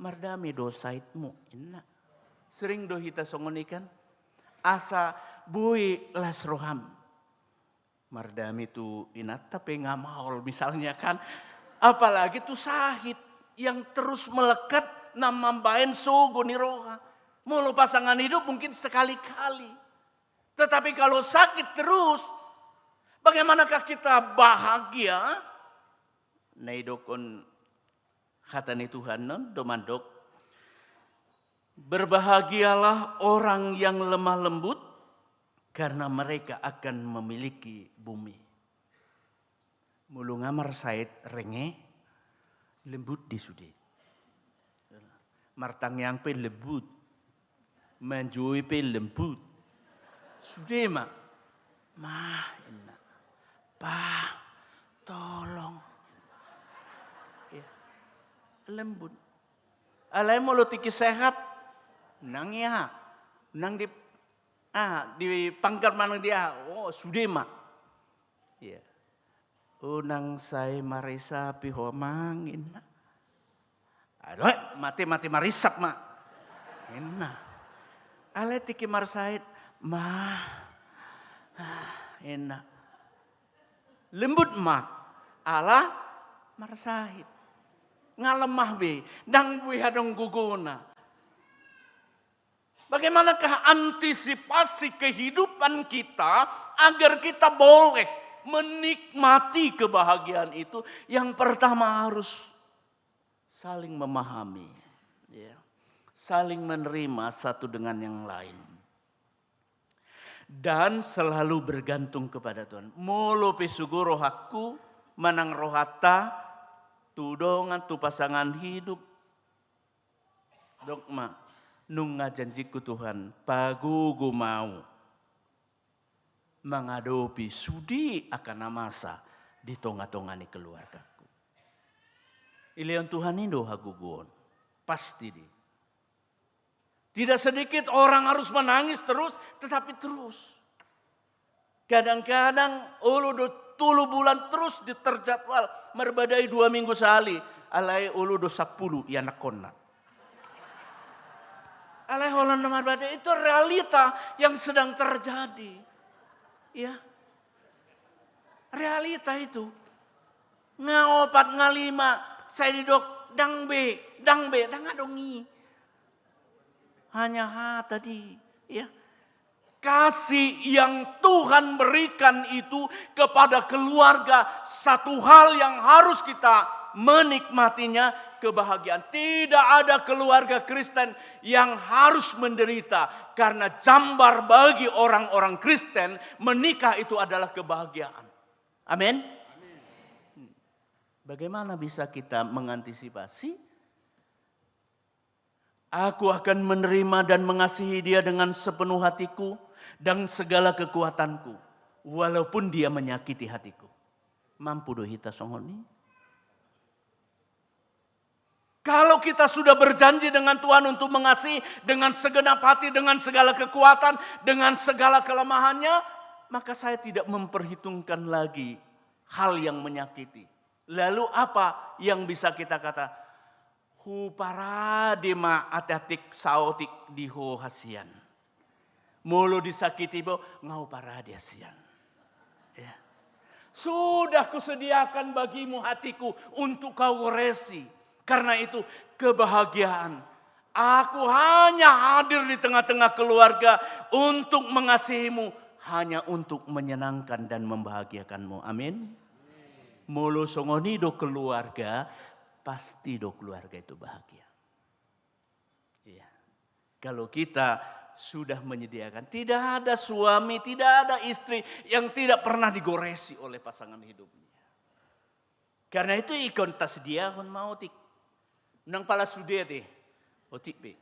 mardame do saitmu, ninna. Sering do hita songon i kan. Asa boi las roham. Mardame tu inanta pe nga maol misalnya kan. Apalagi tu sahit yang terus melekat na mambaen sogo ni roha. Molo pasangan hidup mungkin sekali-kali. Tetapi kalau sakit terus, bagaimanakah kita bahagia? Na didokkon hata ni Tuhan on do mandok, berbahagialah orang yang lemah lembut, karena mereka akan memiliki bumi. Molo nga marsahit renge, lembut do i sude. Martangiang pe lembut. Manjoi pe lembut. Sude ma. Mah, ninna. Bah, tolong. Lembut. Alai molo tingki sehat, nang ia, nang di, ah, di pangkat manang dia, oh, sude ma. Iya. Unang sai marisapi ho amang, inna. Aduh, mate, mate marisap ma. Inna. Alai tingki marsahit, ma. Ah, inna. Lembut ma. Ala marsahit. Nga lemah be. Ndang boi adong gogona. Bagaimanakah antisipasi kehidupan kita agar kita boleh menikmati kebahagiaan itu? Yang pertama harus saling memahami, ya. Saling menerima satu dengan yang lain. Dan selalu bergantung kepada Tuhan. Molo pe sogo rohangku, manang rohanta, tu dongan, tu pasangan hidup, dok ma, nunga janjingku Tuhan, pagogo ma au mangadopi sude angka na masa di tonga-tonga ni keluargaku. Dilehon Tuhan i do hagogoon. Pasti di. Tidak sedikit orang harus menangis terus, tetapi terus. Kadang-kadang olo do tolu bulan terus diterjadwal, marbadai dua minggu sahali, alai olo do sampulu ianakhonna. Alai holan na marbadai, itu realita yang sedang terjadi. Ya. Realita itu. Nga opat, nga lima, sai didok, ndang be, ndang be, ndang adong i. Hanya hata di, ya. Kasih yang Tuhan berikan itu kepada keluarga, satu hal yang harus kita menikmatinya, kebahagiaan. Tidak ada keluarga Kristen yang harus menderita, karena jambar bagi orang-orang Kristen, menikah itu adalah kebahagiaan. Amin. Bagaimana bisa kita mengantisipasi? Aku akan menerima dan mengasihi dia dengan sepenuh hatiku dan segala kekuatanku, walaupun dia menyakiti hatiku. Mampu do hita songon i? Kalau kita sudah berjanji dengan Tuhan untuk mengasihi dengan segenap hati, dengan segala kekuatan, dengan segala kelemahannya, maka saya tidak memperhitungkan lagi hal yang menyakiti. Lalu apa yang bisa kita kata? Huparade ma atik-atik saotik di ho hasian. Molo disakiti ho, nga huparade hasian. Ya. Sudah kusediakan bagimu hatiku untuk kau goresi. Karena itu, kebahagiaan. Aku hanya hadir di tengah-tengah keluarga untuk mengasihimu, hanya untuk menyenangkan dan membahagiakanmu. Amin. Molo songon i do keluarga, pasti do keluarga itu bahagia. Iya. Kalau kita sudah menyediakan, tidak ada suami, tidak ada istri yang tidak pernah digoresi oleh pasangan hidupnya. Karena itu ingkon tasediahon ma otik. Nang pala sude ate, otik pe.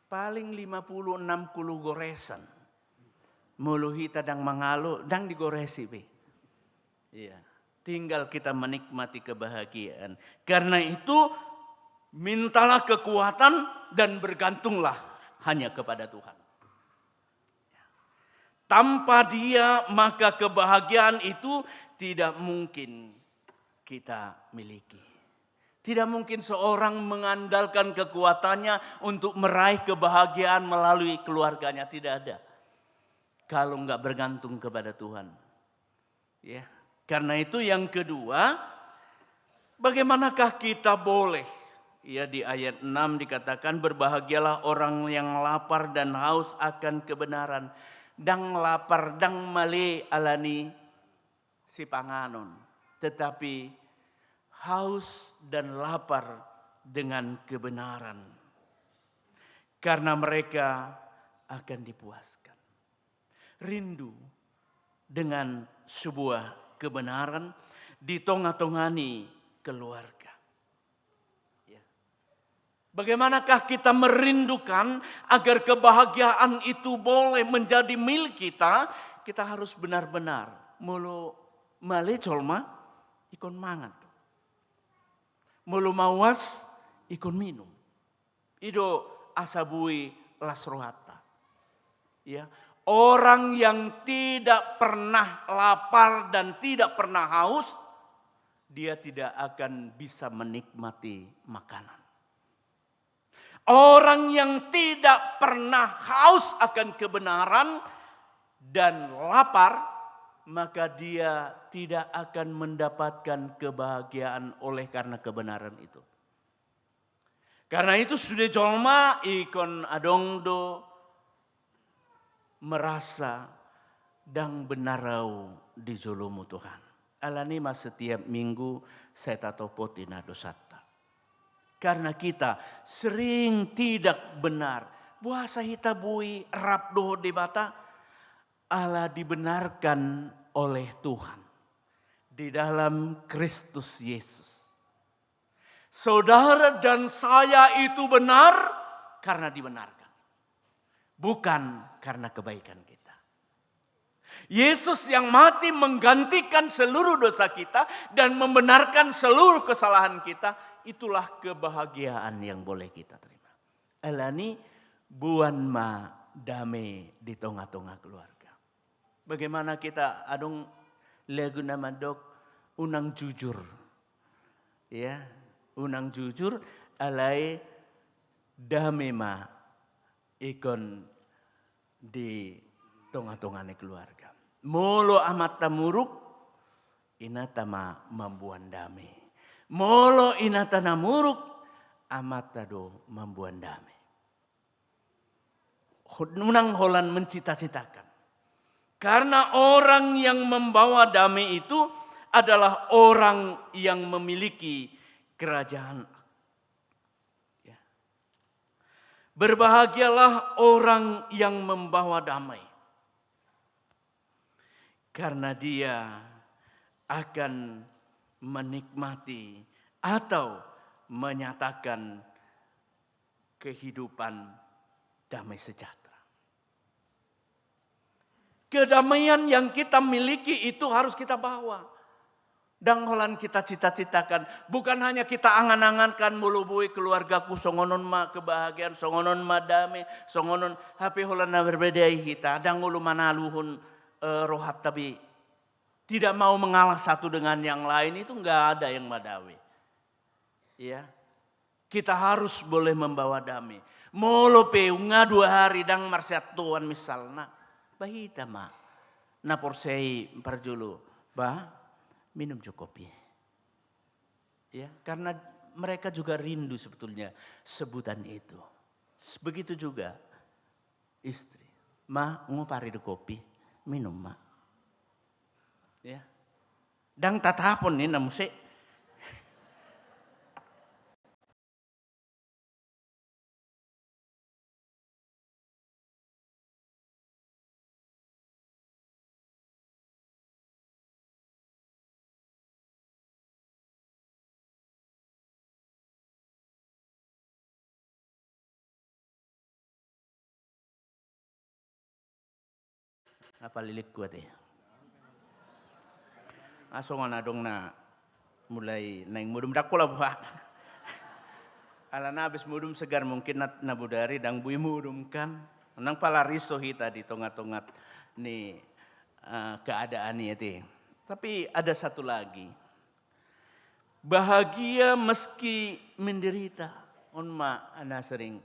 Paling lima puluh enam puluh goresan. Molo hita ndang mangalo, ndang digoresi be. Iya. Tinggal kita menikmati kebahagiaan. Karena itu, mintalah kekuatan dan bergantunglah hanya kepada Tuhan. Tanpa Dia, maka kebahagiaan itu tidak mungkin kita miliki. Tidak mungkin seorang mengandalkan kekuatannya untuk meraih kebahagiaan melalui keluarganya. Tidak ada. Kalau nggak bergantung kepada Tuhan. Ya. Karena itu yang kedua, bagaimanakah kita boleh, ya, di ayat enam dikatakan, "Berbahagialah orang yang lapar dan haus akan kebenaran." Ndang lapar, ndang male alani sipanganon, tetapi haus dan lapar dengan kebenaran. Karena mereka akan dipuaskan. Rindu dengan sebuah kebenaran di tonga-tonga ni keluarga. Ya. Bagaimanakah kita merindukan agar kebahagiaan itu boleh menjadi milik kita? Kita harus benar-benar, molo male jolma, ingkon mangan. Molo mauas, ingkon minum. I do asa boi las rohanta. Ya, orang yang tidak pernah lapar dan tidak pernah haus, dia tidak akan bisa menikmati makanan. Orang yang tidak pernah haus akan kebenaran dan lapar, maka dia tidak akan mendapatkan kebahagiaan oleh karena kebenaran itu. Karena itu sude jolma ingkon adong do merasa ndang benar au di jolomu Tuhan. Alani ma setiap minggu sai tatopoti na dosanta. Karena kita sering tidak benar. Boasa hita boi rap dohot Debata? Ala dibenarkan oleh Tuhan di dalam Kristus Yesus. Saudara dan saya itu benar karena dibenarkan. Bukan karena kebaikan kita. Yesus yang mati menggantikan seluruh dosa kita dan membenarkan seluruh kesalahan kita, itulah kebahagiaan yang boleh kita terima. Alani boan ma dame di tonga-tonga keluarga. Bagaimana kita adong lagu na mandok unang jujur. Ya, unang jujur alai dame ma ingkon di tonga-tonga ni keluarga. Molo amanta muruk, inanta ma mamboan dame. Molo inanta na muruk, amanta do mamboan dame. Ho-, unang holan mencita-citakan. Karena orang yang membawa damai itu adalah orang yang memiliki kerajaan. Ya. Berbahagialah orang yang membawa damai, karena dia akan menikmati atau menyatakan kehidupan damai sejahtera. Kedamaian yang kita miliki itu harus kita bawa. Ndang holan kita cita-citakan, bukan hanya kita angan-angankan, molo boi keluargaku songon on ma kebahagiaan, songon on ma dame, songon on, hape holan na berbeda i hita, ndang olo manaluhon, eh, rohanta be. Tidak mau mengalah satu dengan yang lain, itu nggak ada yang madawe. Ya. Kita harus boleh membawa dame. Molo pe nunga dua hari ndang marsiantoan misalna, ba hita ma na porsea i parjolo, ba, minum jo kopi. Ya, karena mereka juga rindu sebetulnya sebutan itu. Begitu juga istri. Ma, nunga pari do kopi, minum ma. Ya. Ndang tatapon ninna muse. Apa lilitku ate. Asongon adong na mulai naeng modom, ndang pola boha. Alana abis modom segar, mungkin na, na bodari ndang boi modom kan. Ndang pala riso hita di tonga-tonga ni, eh, keadaan i ate. Tapi ada satu lagi. Bahagia meski menderita. On ma na sering.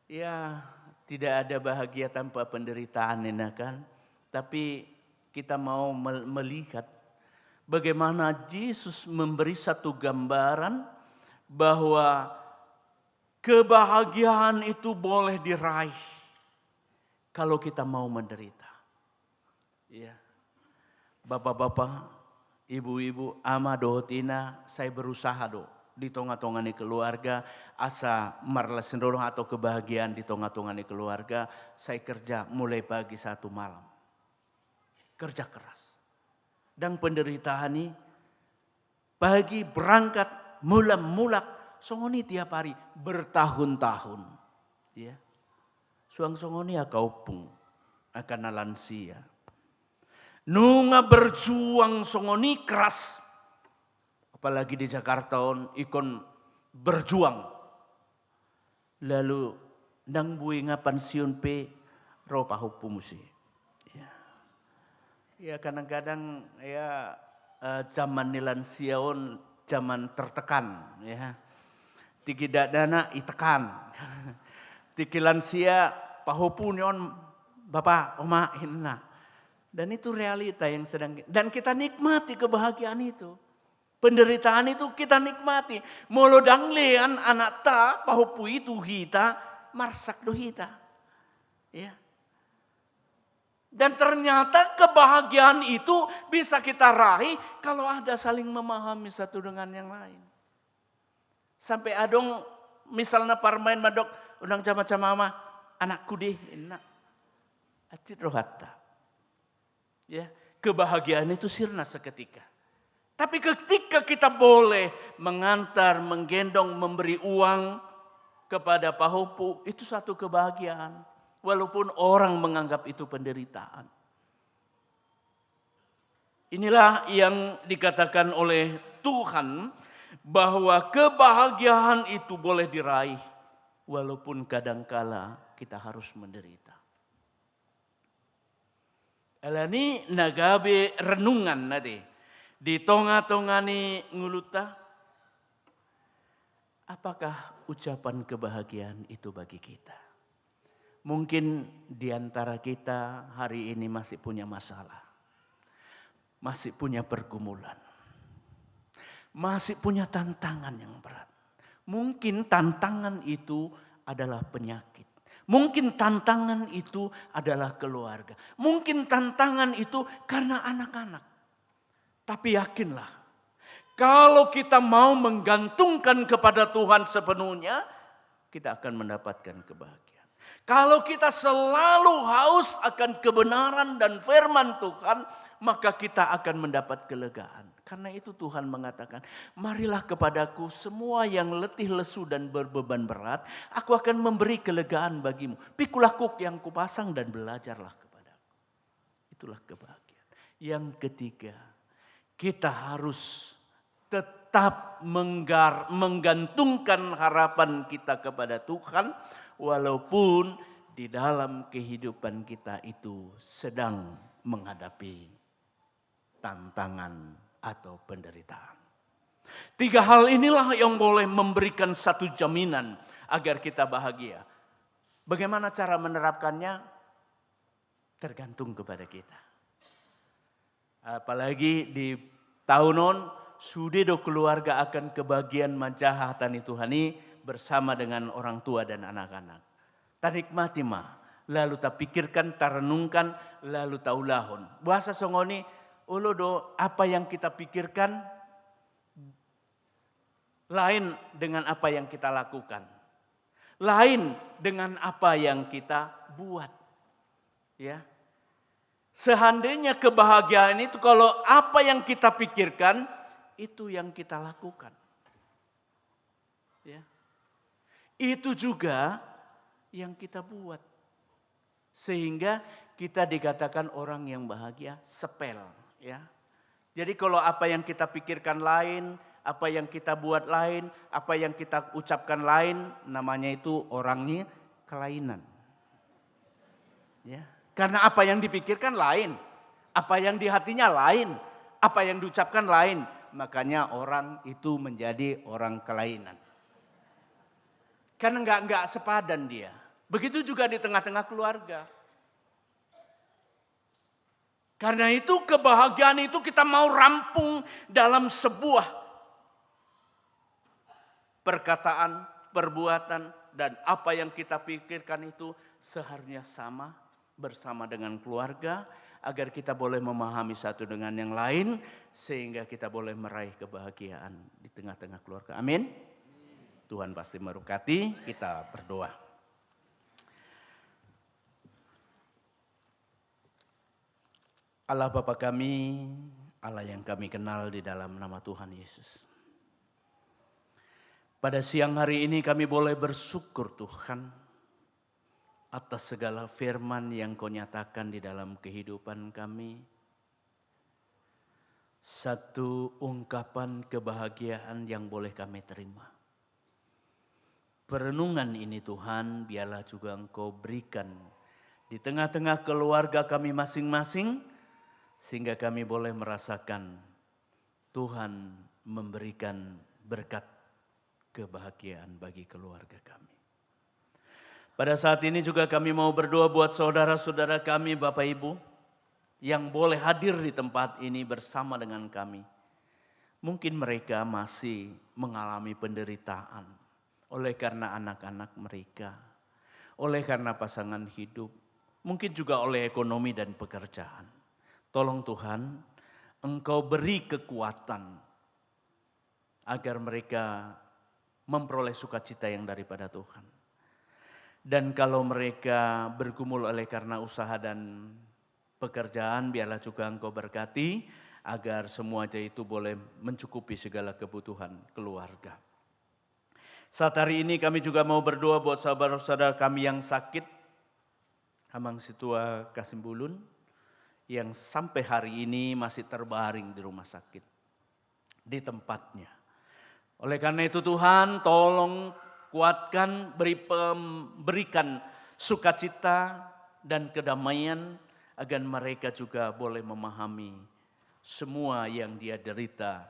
Ya, tidak ada bahagia tanpa penderitaan, ya kan? Tapi kita mau mel-, melihat bagaimana Yesus memberi satu gambaran bahwa kebahagiaan itu boleh diraih kalau kita mau menderita. Iya. Bapa-bapa, ibu-ibu, ama dohot ina, sai berusaha do di tonga-tonga ni keluarga, asa marlas ni roha atau kebahagiaan di tonga-tonga ni keluarga, sai kerja mulai pagi satu malam. Kerja keras. Ndang penderitaan i, pagi berangkat, malam mulak, songon i tiap hari, bertahun-tahun. Ya. Suang songon i angka ompung, angka na lansia. Nunga berjuang songon i keras. Apalagi di Jakarta on, ingkon berjuang. Lalu ndang boi nga pensiun pe ro pahompu muse. Ya. Ya, kadang-kadang ya, eh, zaman ni lansia on zaman tertekan, ya. Tingki dakdanak itekan. Tingki lansia pahompu ni on, bapa, oma, inna. Dan itu realita yang sedang, dan kita nikmati kebahagiaan itu. Penderitaan itu kita nikmati. Molo ndang lean anakta, pahompu i tu hita, marsak do hita. Ya. Dan ternyata kebahagiaan itu bisa kita raih kalau ada saling memahami satu dengan yang lain. Sampe adong misalna parumaen mandok, unang jama-jama ma anakku deh, inna. Acit rohanta. Ya, kebahagiaan itu sirna seketika. Tapi ketika kita boleh mengantar, menggendong, memberi uang kepada pahompu, itu satu kebahagiaan. Walaupun orang menganggap itu penderitaan. Inilah yang dikatakan oleh Tuhan, bahwa kebahagiaan itu boleh diraih, walaupun kadangkala kita harus menderita. Alani na gabe renungan nate di tonga-tonga ni ngolunta, apakah ucapan kebahagiaan itu bagi kita? Mungkin di antara kita hari ini masih punya masalah, masih punya pergumulan, masih punya tantangan yang berat. Mungkin tantangan itu adalah penyakit. Mungkin tantangan itu adalah keluarga. Mungkin tantangan itu karena anak-anak. Tapi yakinlah, kalau kita mau menggantungkan kepada Tuhan sepenuhnya, kita akan mendapatkan kebahagiaan. Kalau kita selalu haus akan kebenaran dan firman Tuhan, maka kita akan mendapat kelegaan. Karena itu Tuhan mengatakan, "Marilah kepadaku semua yang letih lesu dan berbeban berat, aku akan memberi kelegaan bagimu. Pikul hakuk yang kupasang dan belajarlah kepadaku." Itulah kebahagiaan. Yang ketiga, kita harus tetap menggar-, menggantungkan harapan kita kepada Tuhan, walaupun di dalam kehidupan kita itu sedang menghadapi tantangan atau penderitaan. Tiga hal inilah yang boleh memberikan satu jaminan agar kita bahagia. Bagaimana cara menerapkannya? Tergantung kepada kita. Apalagi di taon on, sude do keluarga akan kebagian manjaha hata ni Tuhan i bersama dengan orang tua dan anak-anak. Tanikmati ma, lalu tapikirkan, tarenungkan, lalu taulahon. Boasa songon i? Olo do, apa yang kita pikirkan lain dengan apa yang kita lakukan, lain dengan apa yang kita buat. Ya. Seandainya kebahagiaan itu kalau apa yang kita pikirkan, itu yang kita lakukan. Ya. Itu juga yang kita buat. Sehingga kita dikatakan orang yang bahagia, sepel, ya. Jadi kalau apa yang kita pikirkan lain, apa yang kita buat lain, apa yang kita ucapkan lain, namanya itu orangnya kelainan. Ya. Karena apa yang dipikirkan lain, apa yang di hatinya lain, apa yang diucapkan lain. Makanya orang itu menjadi orang kelainan. Karena nggak, nggak sepadan dia. Begitu juga di tengah-tengah keluarga. Karena itu kebahagiaan itu kita mau rampung dalam sebuah perkataan, perbuatan, dan apa yang kita pikirkan itu seharusnya sama bersama dengan keluarga, agar kita boleh memahami satu dengan yang lain, sehingga kita boleh meraih kebahagiaan di tengah-tengah keluarga. Amin. Tuhan pasti memberkati. Kita berdoa. Allah Bapa kami, Allah yang kami kenal di dalam nama Tuhan Yesus. Pada siang hari ini kami boleh bersyukur, Tuhan, atas segala firman yang Kau nyatakan di dalam kehidupan kami. Satu ungkapan kebahagiaan yang boleh kami terima. perenungan ini, Tuhan, biarlah juga Engkau berikan di tengah-tengah keluarga kami masing-masing, sehingga kami boleh merasakan Tuhan memberikan berkat kebahagiaan bagi keluarga kami. Pada saat ini juga kami mau berdoa buat saudara-saudara kami, Bapak Ibu, yang boleh hadir di tempat ini bersama dengan kami. Mungkin mereka masih mengalami penderitaan oleh karena anak-anak mereka, oleh karena pasangan hidup, mungkin juga oleh ekonomi dan pekerjaan. Tolong Tuhan, Engkau beri kekuatan agar mereka memperoleh sukacita yang daripada Tuhan. Dan kalau mereka bergumul oleh karena usaha dan pekerjaan, biarlah juga Engkau berkati agar semuanya itu boleh mencukupi segala kebutuhan keluarga. Saat hari ini kami juga mau berdoa buat saudara-saudara kami yang sakit, Amang Situa Kasimbulun, yang sampai hari ini masih terbaring di rumah sakit, di tempatnya. Oleh karena itu Tuhan, tolong kuatkan, beri pem-, berikan sukacita dan kedamaian agar mereka juga boleh memahami semua yang dia derita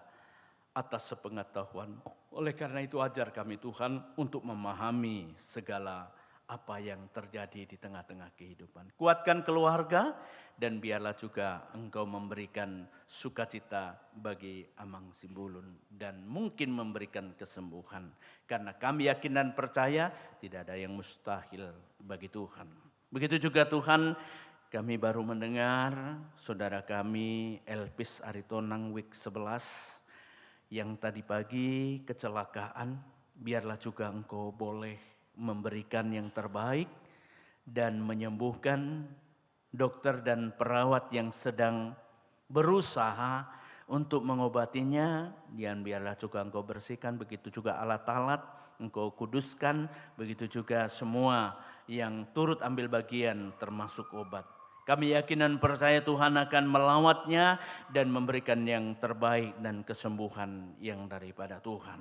atas sepengetahuan. Oleh karena itu, ajar kami, Tuhan, untuk memahami segala apa yang terjadi di tengah-tengah kehidupan. Kuatkan keluarga, dan biarlah juga Engkau memberikan sukacita bagi Amang Simbulun, dan mungkin memberikan kesembuhan. Karena kami yakin dan percaya, tidak ada yang mustahil bagi Tuhan. Begitu juga Tuhan, kami baru mendengar saudara kami Elpis Aritonang, week sebelas, yang tadi pagi kecelakaan. Biarlah juga Engkau boleh memberikan yang terbaik dan menyembuhkan, dokter dan perawat yang sedang berusaha untuk mengobatinya, dan biarlah juga Engkau bersihkan, begitu juga alat-alat, Engkau kuduskan, begitu juga semua yang turut ambil bagian termasuk obat. Kami yakin dan percaya Tuhan akan melawatnya dan memberikan yang terbaik dan kesembuhan yang daripada Tuhan.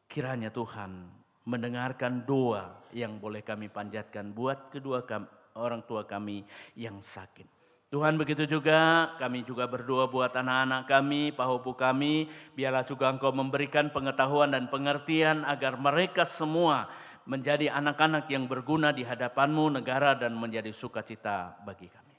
Kiranya Tuhan mendengarkan doa yang boleh kami panjatkan buat kedua kam-, orang tua kami yang sakit. Tuhan, begitu juga kami juga berdoa buat anak-anak kami, pahopu kami, biarlah juga Engkau memberikan pengetahuan dan pengertian agar mereka semua menjadi anak-anak yang berguna di hadapan-Mu, negara, dan menjadi sukacita bagi kami.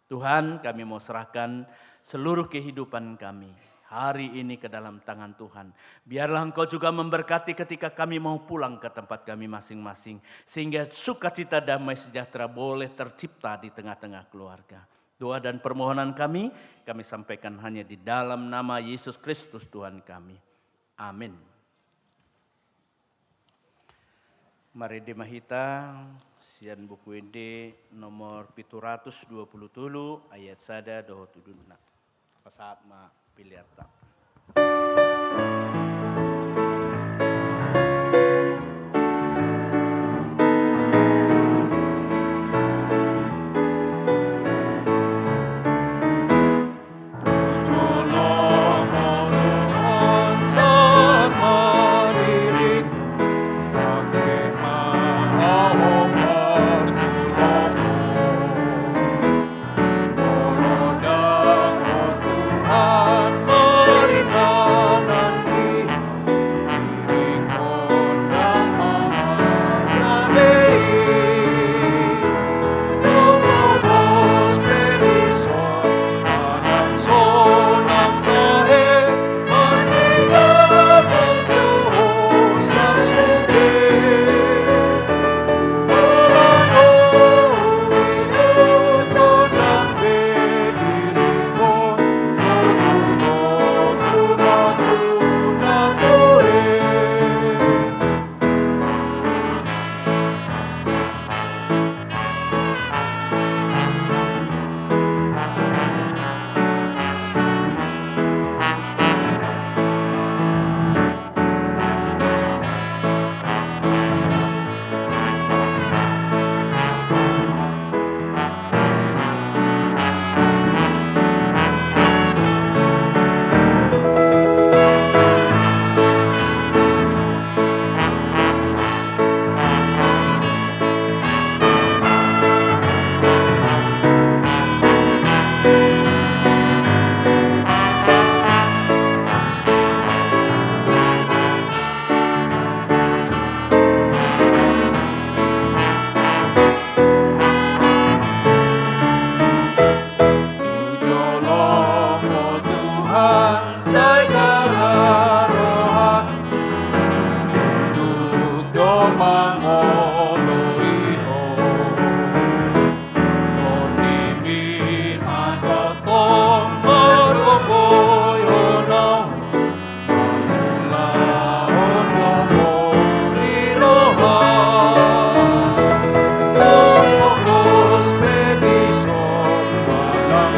Tuhan, kami mau serahkan seluruh kehidupan kami hari ini ke dalam tangan Tuhan. Biarlah Engkau juga memberkati ketika kami mau pulang ke tempat kami masing-masing, sehingga sukacita, damai sejahtera boleh tercipta di tengah-tengah keluarga. Doa dan permohonan kami, kami sampaikan hanya di dalam nama Yesus Kristus Tuhan kami. Amin. Marende ma hita sian Buku Ende nomor pitu ratus dua pulu tolu, ayat sada dohot udutna. Pasahat ma peleanta.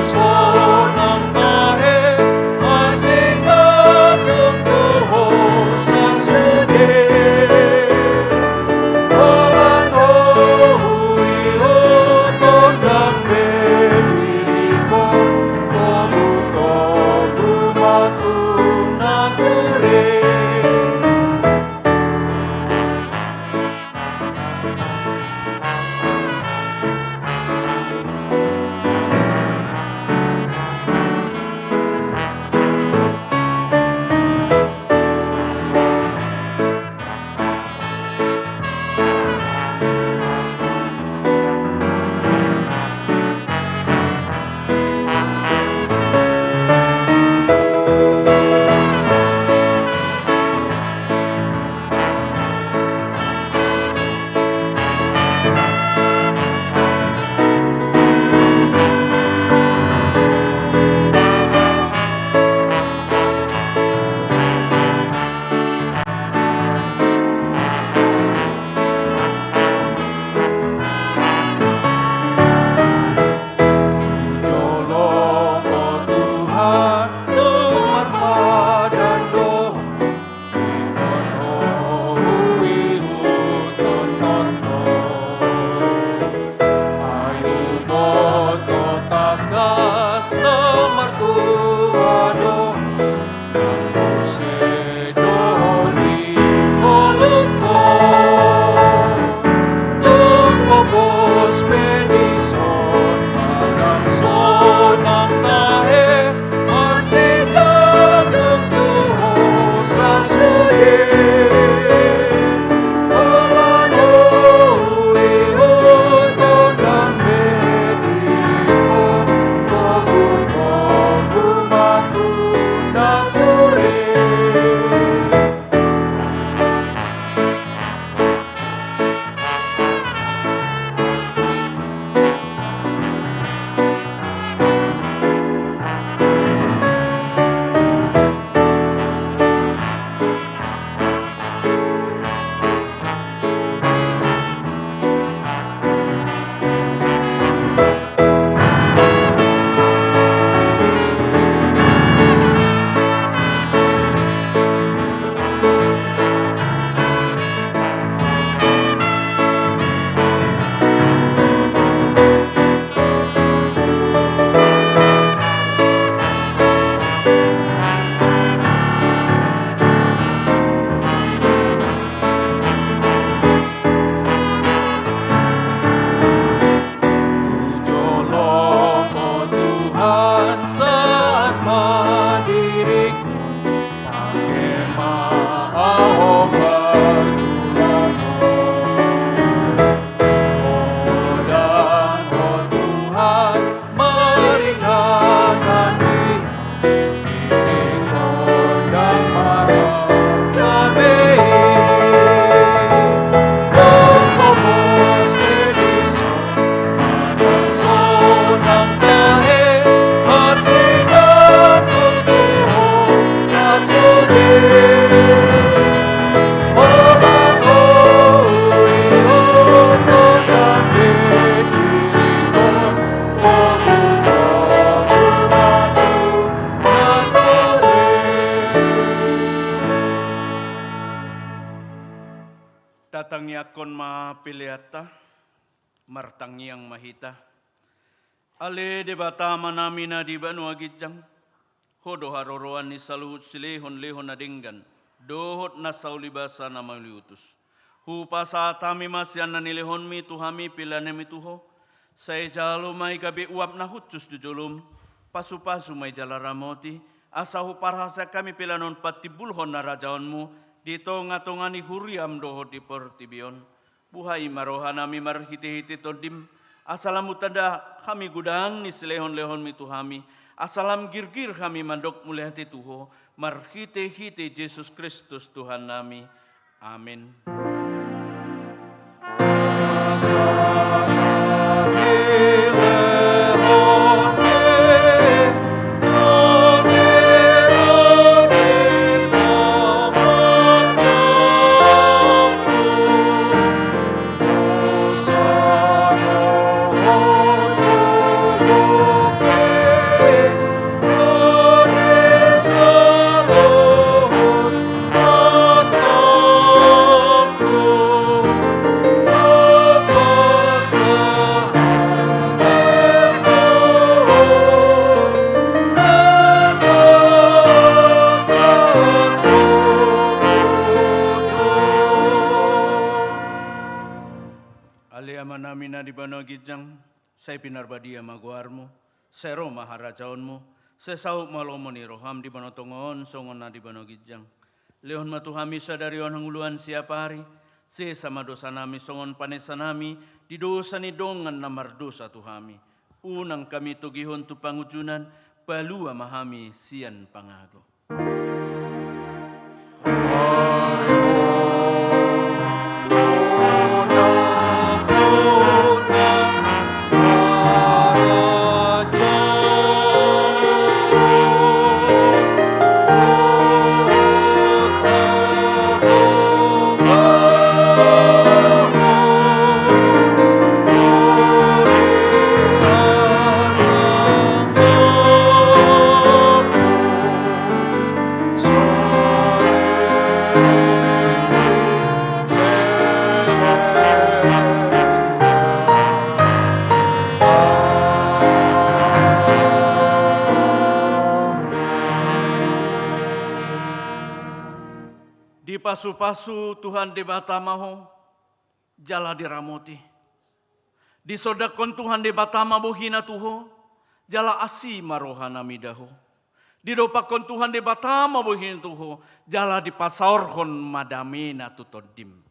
Sonang tahe, marsingkat dung tu ho sasude. Holan ho huihut on, ndang be dirikon, togu-togu ma tu nature. Jolo ho Tuhan, tung marpadan do ho, ingkon ho huihuthon tonton. Ai huboto tangkas na martua do ho, ndang muse dohot di ngolungkon. Tung pogos pe dison manang sonang tahe, marsingkat dung tu ho sasude. Holan ho huihut on, ndang be dirikon, togu-togu ma tu nature. Tu jolo ho Tuhan, sahat ma diringku, pangke ma ahu patulangon. Godang ho Tuhan, maringanan di ahu, diringkon ndang marada be i. Dung pogos pe dison manang sonang tahe, marsingkat dung tu ho sasude. Holan ho huihut on, ndang be dirikon, togu-togu ma tu nature. Tatangiangkon ma peleanta. Martangiang ma hita. Ale Debata Amanami na di banua ginjang, Ho do haroroan ni saluhut silehonlehon na denggan dohot na saulibasa na mauliutus. Hupasahat hami ma sian na nilehonmi tu hami peleanmi tu Ho. Sai jalo ma i gabe uap na hushus tu jolom, pasupasu ma i jala ramoti, asa huparhaseang hami pelean on patimbulhon harajaonmu di tongatonga ni huriam dohot di portibi on. Buhai ma rohanami marhitehite Tondim, asa lam hutanda hami godang ni silehonlehonmi tu hami, asa lam girgir hami mandok mauliate tu Ho, marhitehite Jesus Kristus Tuhannami. Amen. Na di banua ginjang, sai pinarbadia ma goarmu, sai ro ma harajaonmu, sai saut ma lomo ni roham di banua tonga on songon na di banua ginjang. Lehon ma tu hami sadari on hangoluan siapari, sesa ma dosanami songon panesanami di dosa ni dongan na mardosa tu hami. Unang hami togihon tu pangunjunan, palua ma hami sian pangago. Dipasupasu Tuhan Debata ma ho, jala diramoti. Disondangkon Tuhan Debata ma bohina tu ho, jala asi ma rohana mida ho. Didompakkon Tuhan Debata ma bohina tu ho, jala dipasaorhon ma damena tu tondim.